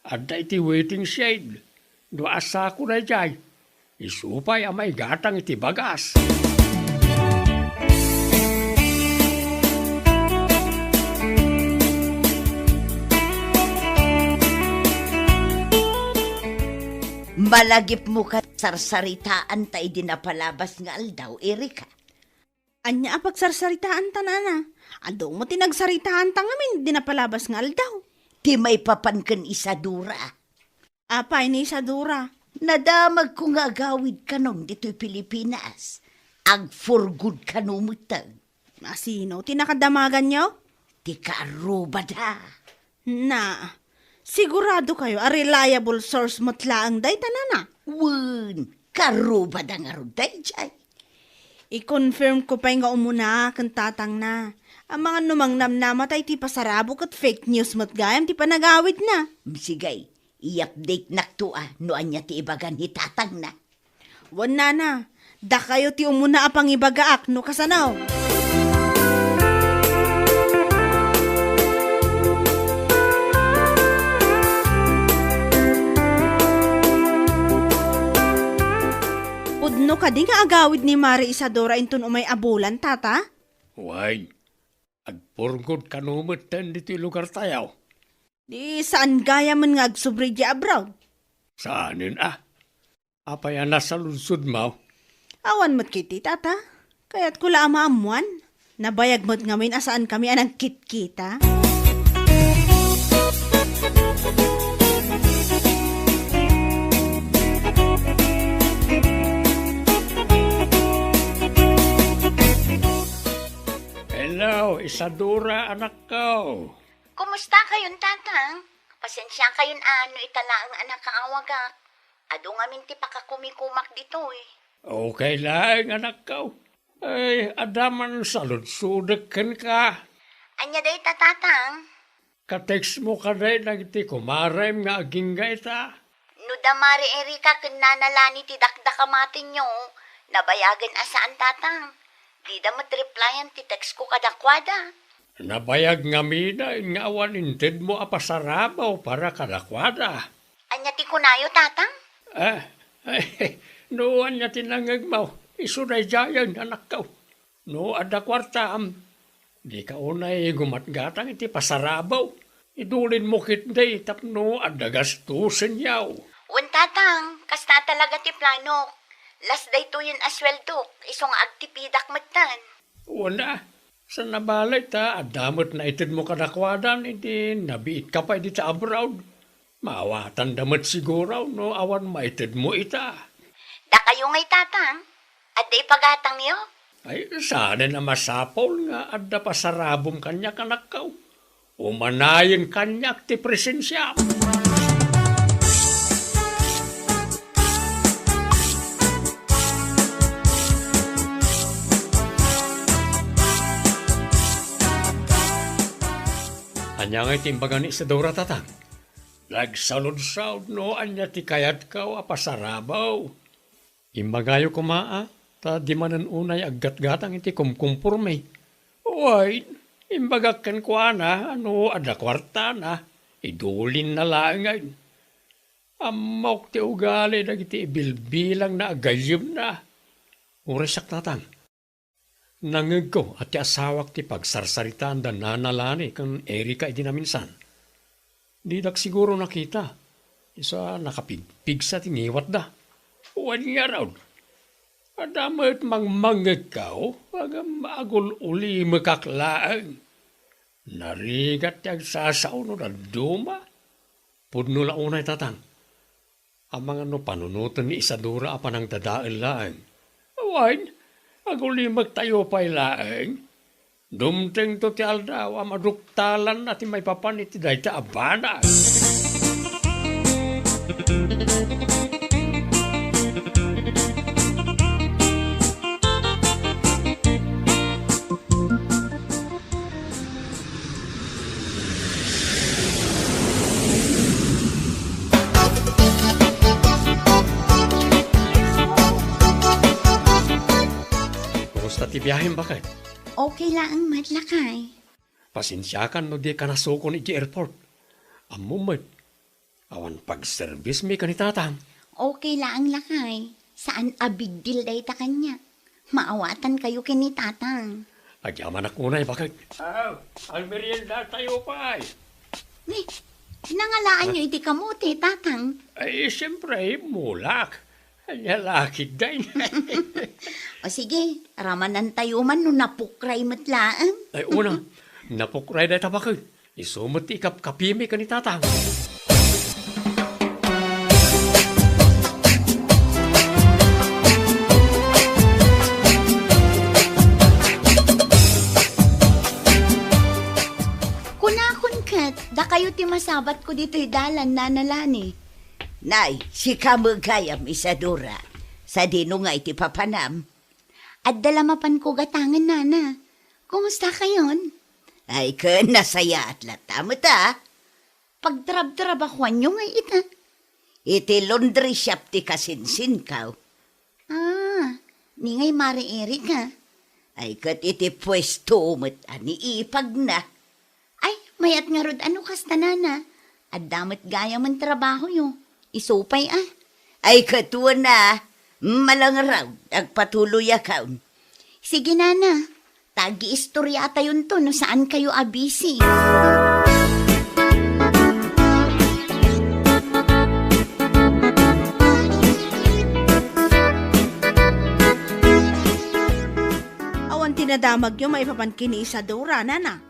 adda iti waiting shed. Dua a sako daydiay. Isu pay a maigatang iti bagas. Malagipmo ket sarsaritaanta idi napalabas nga aldaw, Erika. Ania a pagsarsaritaanta, nana? Adu met ti nagsaritaanta ngamin idi napalabas nga aldaw. Ti maipapan ken Isadora. Apay ni Isadora? Nadamagko nga agawid kanon ditoy Pilipinas. Agpurgod kano metten. Asino ti nakadamaganyo? Ti kaarrubada. Na, sigurado kayo a reliable source met laeng dayta, nana? Wen, kaarrubada ngarud daydiay. I-confirm ko pay nga umuna ken tatangna. Amangan no mangnamnama ta iti pasarabo ket fake news met gayam ti panagawidna. Sige, i-update nakto a no ania ti ibaga ni tatangna. Wen, nana, dakayo ti umuna a pangibagaak no kasano. Pudno kadi nga agawid ni Mari Isadora inton umay a bulan, tata? Wen, agpurgod kano metten ditoy lugartayo. Di saan gayamen nga agsubli idiay abroad? Saanen a. Apay a nasaludsodmo? Awan met ketdi, tata. Kayatko la a maammoan. Nabayag met ngamin a saankami a nagkitkita. Hello, Isadora, anakko. Kumusta kayon, Tatang? Pasensia kayon a no ita laeng a nakaawagak. Adu ngamin ti pakakumikumak ditoy. Okay laeng, anakko. Ay, adda man saludsodek kenka. Ania dayta, Tatang? Ka-textmo kadi dagiti kumarem nga agingga ita? No da Mari Erika ken Nana Lani ti dakdakamatenyo, nabayagen a saan, Tatang. Dida met replyan ti textko kadakuada. Nabayag ngamin nga awan intedmo a pasarabaw para kadakuada. Ania ti kunayo, Tatang? Ah, no ania ti nangngegmo, isu daydiayen, anakko. No adda kuartam, dika unay gumatgatang iti pasarabaw. Idulinmo ketdi tapno adda gastusenyo. Wen, Tatang, kasta talaga ti planok. Las daytoyen a sueldok, isu nga agtipidak metten. Wen a, saan a bale ta adda met naitedmo kadakuada iti nabiitka pay dita abroad. Maawatanda met siguro no awan maitedmo ita. Dakayo ngay, Tatang, adda ipagatangyo? Ay, saanen a masapul nga adda pasarabom kaniak, anakko. Umanayen kaniak ti presensiam. Ania ngay ti imbaga ni Isidora, Tatang? Nagsaludsod no ania ti kayatko a pasarabaw. Imbagayo koma a, ta di manen unay aggatgatang iti kumkumporme. Wen, imbagak kenkuana a no adda kuartana, idulinna laengen. Ammok ti ugali dagiti ibilbilangna a gayyemna. Uray siak, Tatang. Nangngegko a ti asawak ti pagsarsaritaanda Nana Lani ken Erika idi naminsan. Didak siguro nakita, isu a nakapigpigsa ti ngiwatda. Wen ngarud, adda met mangmangngegko, ngem agul-ulimekak laeng. Narigat ti agsasao no dadduma. Pudno la unay, Tatang. Amangan no panunoten ni Isadora a panangdadael laeng. Wen, agulimektayo pay laeng. Dumtengto ti aldaw a maduktalanna ti maipapan iti dayta a banag. Kumusta ti biahem, baket? Okay laeng met, lakay. Pasensiakan no dika nasukon iti airport. Ammom met, awan pagserbismi ken ni Tatang. Okay laeng, lakay. Saan a big deal dayta kaniak. Maawatankayo ken ni Tatang. Agyamanak unay, baket. Aw, agmeriendatayo pay. Ni, nangalaanyo iti kamote, Tatang? Ay, siyempre, mulak. Ania la ketdin? O sige, ramanantayo man no napukray met laeng. Ay, una, napukray dayta, baket. Isu met ti ikapkapimi ken ni Tatang. Kunakon ket, dakayo ti masabatko ditoy dalan, Nana Lani. Nay, sika met gayam, Isadora. Sadino ngay ti papanam? Adda la mapanko gatangen, Nana. Kumusta kayon? Ay, ken nasayaat latta met a. Pagtrabtrabahoanyo ngay ita? Iti laundry shop ti kasinsinko. Ni ngay Mare Erika. Ay, ket iti puesto met a ni ipagna. Ay, mayat ngarud a no kasta, nana. Adda met gayamen trabahoyo. Isu pay a. Ay, ket wen a, malangraw, agpatuloyakon. Sige, nana. Tagiistoriatayonto no saan kayo a busy. Awan ti nadamagyo maipapan ken ni Isadora, nana.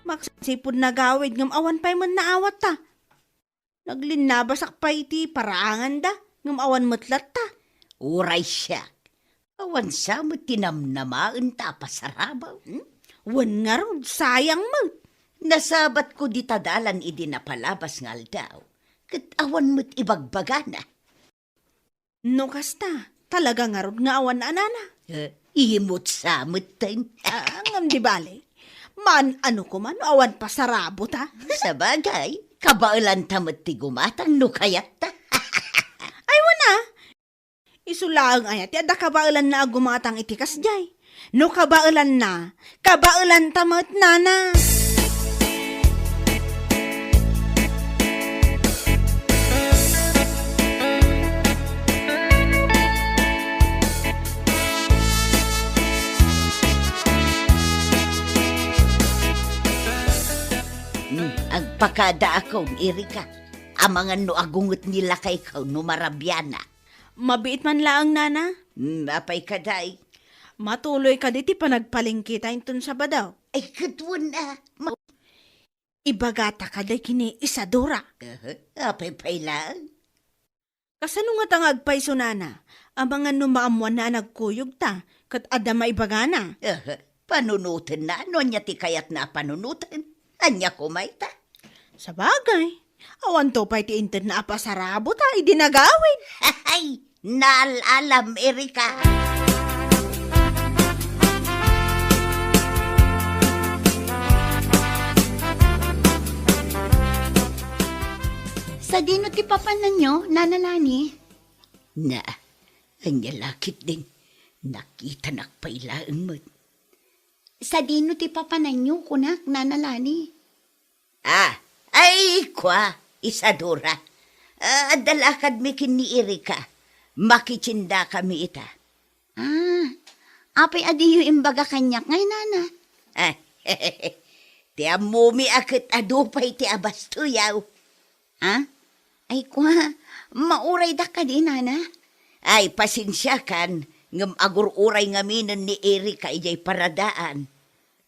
Maksipud nagawid ngem awan pay met naawatta. Naglinnabasak pay iti paraanganda, ngem awan met latta. Uray siak, awan sa met ti namnamaenta a pasarabo. Hmm? Wen ngarud, sayang met. Nasabatko dita dalan idi napalabas nga aldaw, ket awan met ibagbagana. No kasta, talaga ngarud nga awan a nana. Eh, imot sa metten. Ah, ngem di bale. Maan-ano koma no awan pasarabota? Sabagay, kabaelanta met ti gumatang no kayatta. Ay, wen a. Isu laeng aya ti adda kabaelanna a gumatang iti kasdiay. No kabaelanna, kabaelanta met, nana. Hmm, agpakadaakon, Erika. Amangan no agunget ni lakayko no marabiana. Mabiit man laeng, nana. Hmm, apay kadi? Matuloy kadi ti panagpalengketa inton Sabado? Ay, ket wen a. Ma- Ibagata kadi ken ni Isadora. Aha, apay pay laeng? Kasano ngata nga agpayso, nana? Amangan no maammoanna a nagkuyogta, ket adda maibagana. Aha, panunotenna, no ania ti kayatna a panunoten? Ania koma ita? Sabagay, awanto pay ti intedna a pasarabota idi nagawid. Ay, naal-alam, Erika. Sadino ti papananyo, Nana Lani? Na, ania la ketdin? Nakitanak pay laeng met. Sadino ti papananyo, kunak, Nana Lani? Ah, ay, kua, Isadora. Ah, adda lakadmi ken ni Erika. Makitiendakami ita. Ah, apay a diyo imbaga kaniak ngay, nana? Ah, ti ammomi a ket adu pay ti abastoyaw. Ah? Ay, kua, mauraydak kadi, nana? Ay, pasensiakan, ngem agur-uray ngaminen ni Erika idiay paradaan.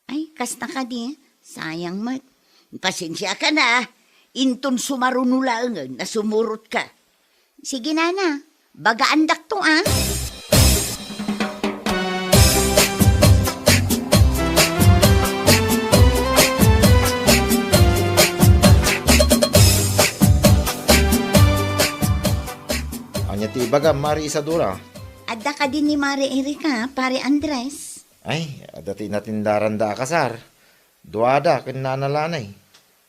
Ay, kasta kadi, sayang met. Pasensiakan a, inton sumaruno laengen a sumurotka. Sige, nana, bagaandakto, a. Ania ti ibagam, Mari Isadora? Adda kadi ni Mari Erika, Pare Andres? Ay, adda ti natindaranda a kasar. Duada ken Nana Lanay.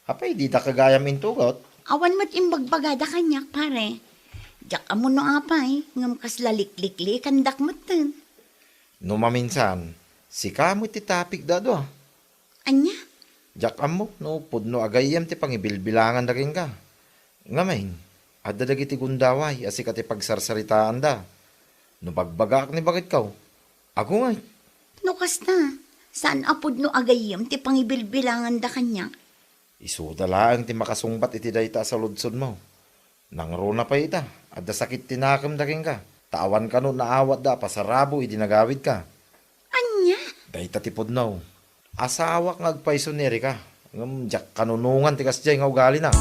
Apay, dida gayam intugot? Awan met imbagbagada kaniak, pare. Diak ammo no apay, ngem kasla likliklikandak metten. No maminsan, sika met ti tapigda a dua. Ania? Diak ammo no pudno a gayyem ti pangibilbilanganda kenka. Ngamin, adda dagiti gundaway a sika ti pagsarsaritaanda. No bagbagaak ni baketko, agungay. No kasta, saan a pudno a gayyem ti pangibilbilanganda kaniak? Isuda laeng ti makasungbat iti dayta a saludsodmo. Nangruna pay ita, adda sakit ti nakemda kenka, ta awan kano naawatda a pasarabo idi nagawidka. Ania? Dayta ti pudno. Asawak nga agpayso ni Erika, ngem diak kanunongan ti kasdiay nga ugalina.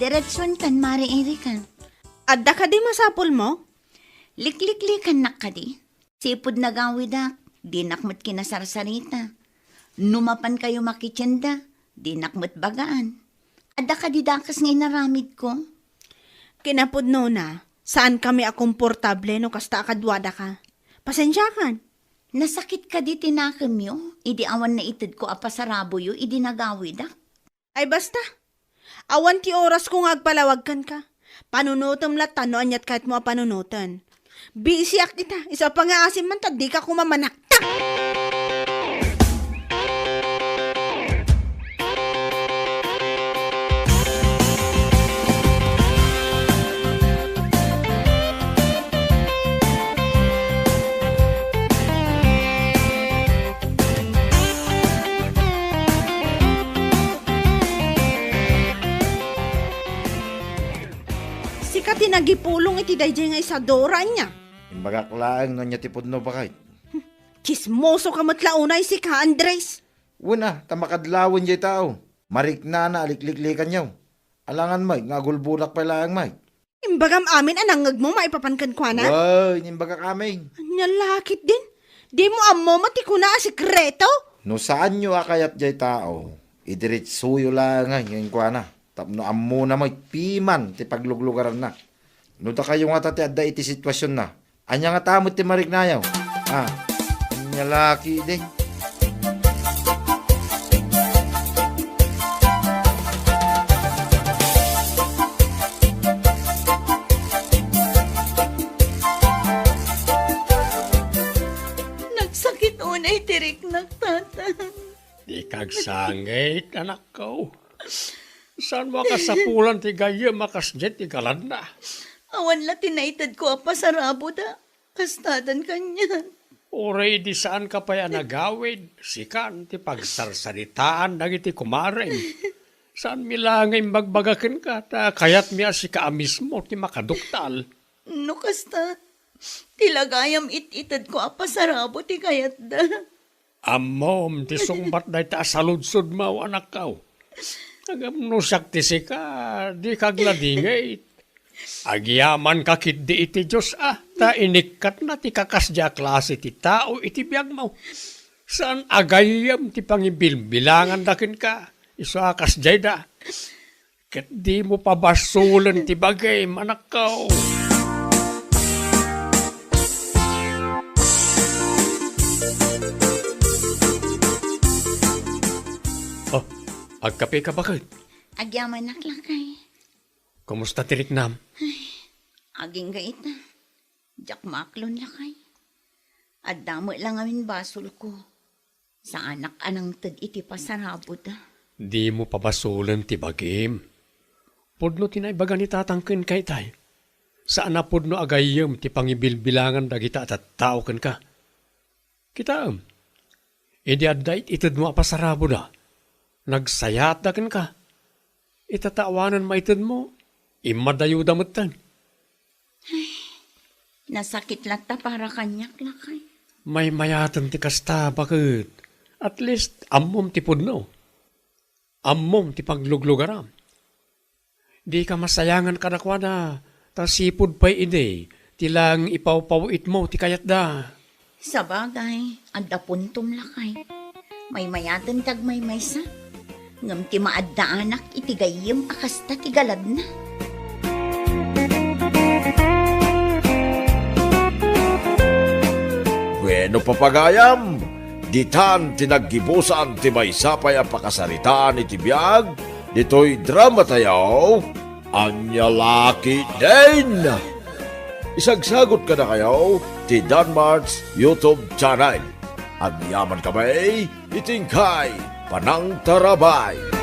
Diretsuenkan, Mare Erika. Adda kadi masapulmo? Likliklikannak kadi. Sipud nagawidak, dinak met kinasarsarita. No mapankayo makitienda, dinak met bagaan. Adda kadi dakes nga inaramidko? Kinapudnona, saankami a komportable no kasta a kaduadaka. Pasensiakan. Nasakit kadi ti nakemyo idi awan naitedko a pasaraboyo idi nagawidak? Ay, basta. Awan ti orasko nga agpalawag kenka. Panunotem latta no aniat kayatmo a panunoten. Bisiak ita. Isu a pangaasim man ta dika koma manaktak. Sika ti nagipulong iti daydiay nga Isadora, ania? Imbagak laeng no ania ti pudno, baket. Tsismoso ka met la unay sika, Andres. Wen a, ta makadlawen jay tao. Mariknana a likliklikanyo. Alangan met nga agulbodak pay laeng met. Imbagam amin a nangngegmo maipapan kenkuana? Wen, imbagak amin. Ania la ketdin? Dimo ammo met ti kuna a sekreto? No saanyo a kayat jay tao, idiretsoyo laeng kenkuana tapno ammona met piman ti pagluglugaranna. No dakayo ngata ti adda iti situasionna, ania ngata met ti mariknayo? Ah, ania la ketdin? Nagsakit unay ti riknak, Tata. Dika agsangit, anakko. Saanmo a kasapulan ti gayyem a kasdiay ti galadna? Awan la ti naitedko a pasaraboda. Kastadan kanian. Uray idi saanka pay a nagawid, sikan ti pagsarsaritaan dagiti kumarem. Saanmi la nga imbagbaga kenka, ta kayatmi a sika a mismo ti makaduktal. No kasta, ti la gayam it-itedko a pasarabo ti kayatda. Ammom ti sungbat dayta a saludsodmo, anakko. Ngem no siak ti sika, dika agladingit. Agyamanka ketdi iti Dios a, ta inikkatna ti kakasdiay a klase ti tao iti biagmo. Saan a gayyem ti pangibilbilanganda kenka, isu a kasdiayda. Ket dimo pabasolen ti bagim, anakko. Oh, agkapeka, baket? Agyamanak, lakay. Kumusta ti riknam? Ay, agingga ita. Diak maaklon, lakay. Adda met la ngamin basolko. Saanak a nangted iti pasaraboda. Dimo pabasolen ti bagim. Pudno ti naibaga ni tatang kenka itay. Saan a pudno a gayyem ti pangibilbilangan dagita a tattao kenka. Kitaem, idi adda it-itedmo a pasaraboda, nagsayaatda kenka. Ita ta awanen maitedmo, immadayoda metten. Ay, nasakit latta para kaniak, lakay. Maymayaten ti kasta, baket. At least, ammom ti pudno. Ammom ti pagluglugaram. Dika masayangan kadakuada, ta sipud pay idi, ti laeng ipawpawitmo ti kayatda. Sabagay, adda puntom, lakay. Maymayaten ti agmaymaysa. Ngem ti maaddaanak iti gayyem a kasta ti galadna. Bueno, papagayam, ditan ti naggibusan ti maysa pay a pakasaritaan iti biag ditoy dramatayo, Ania La Ketdin! Isagsagut kadakayo ti Danmart's YouTube channel. Agyamankami iti inkay panangtarabay.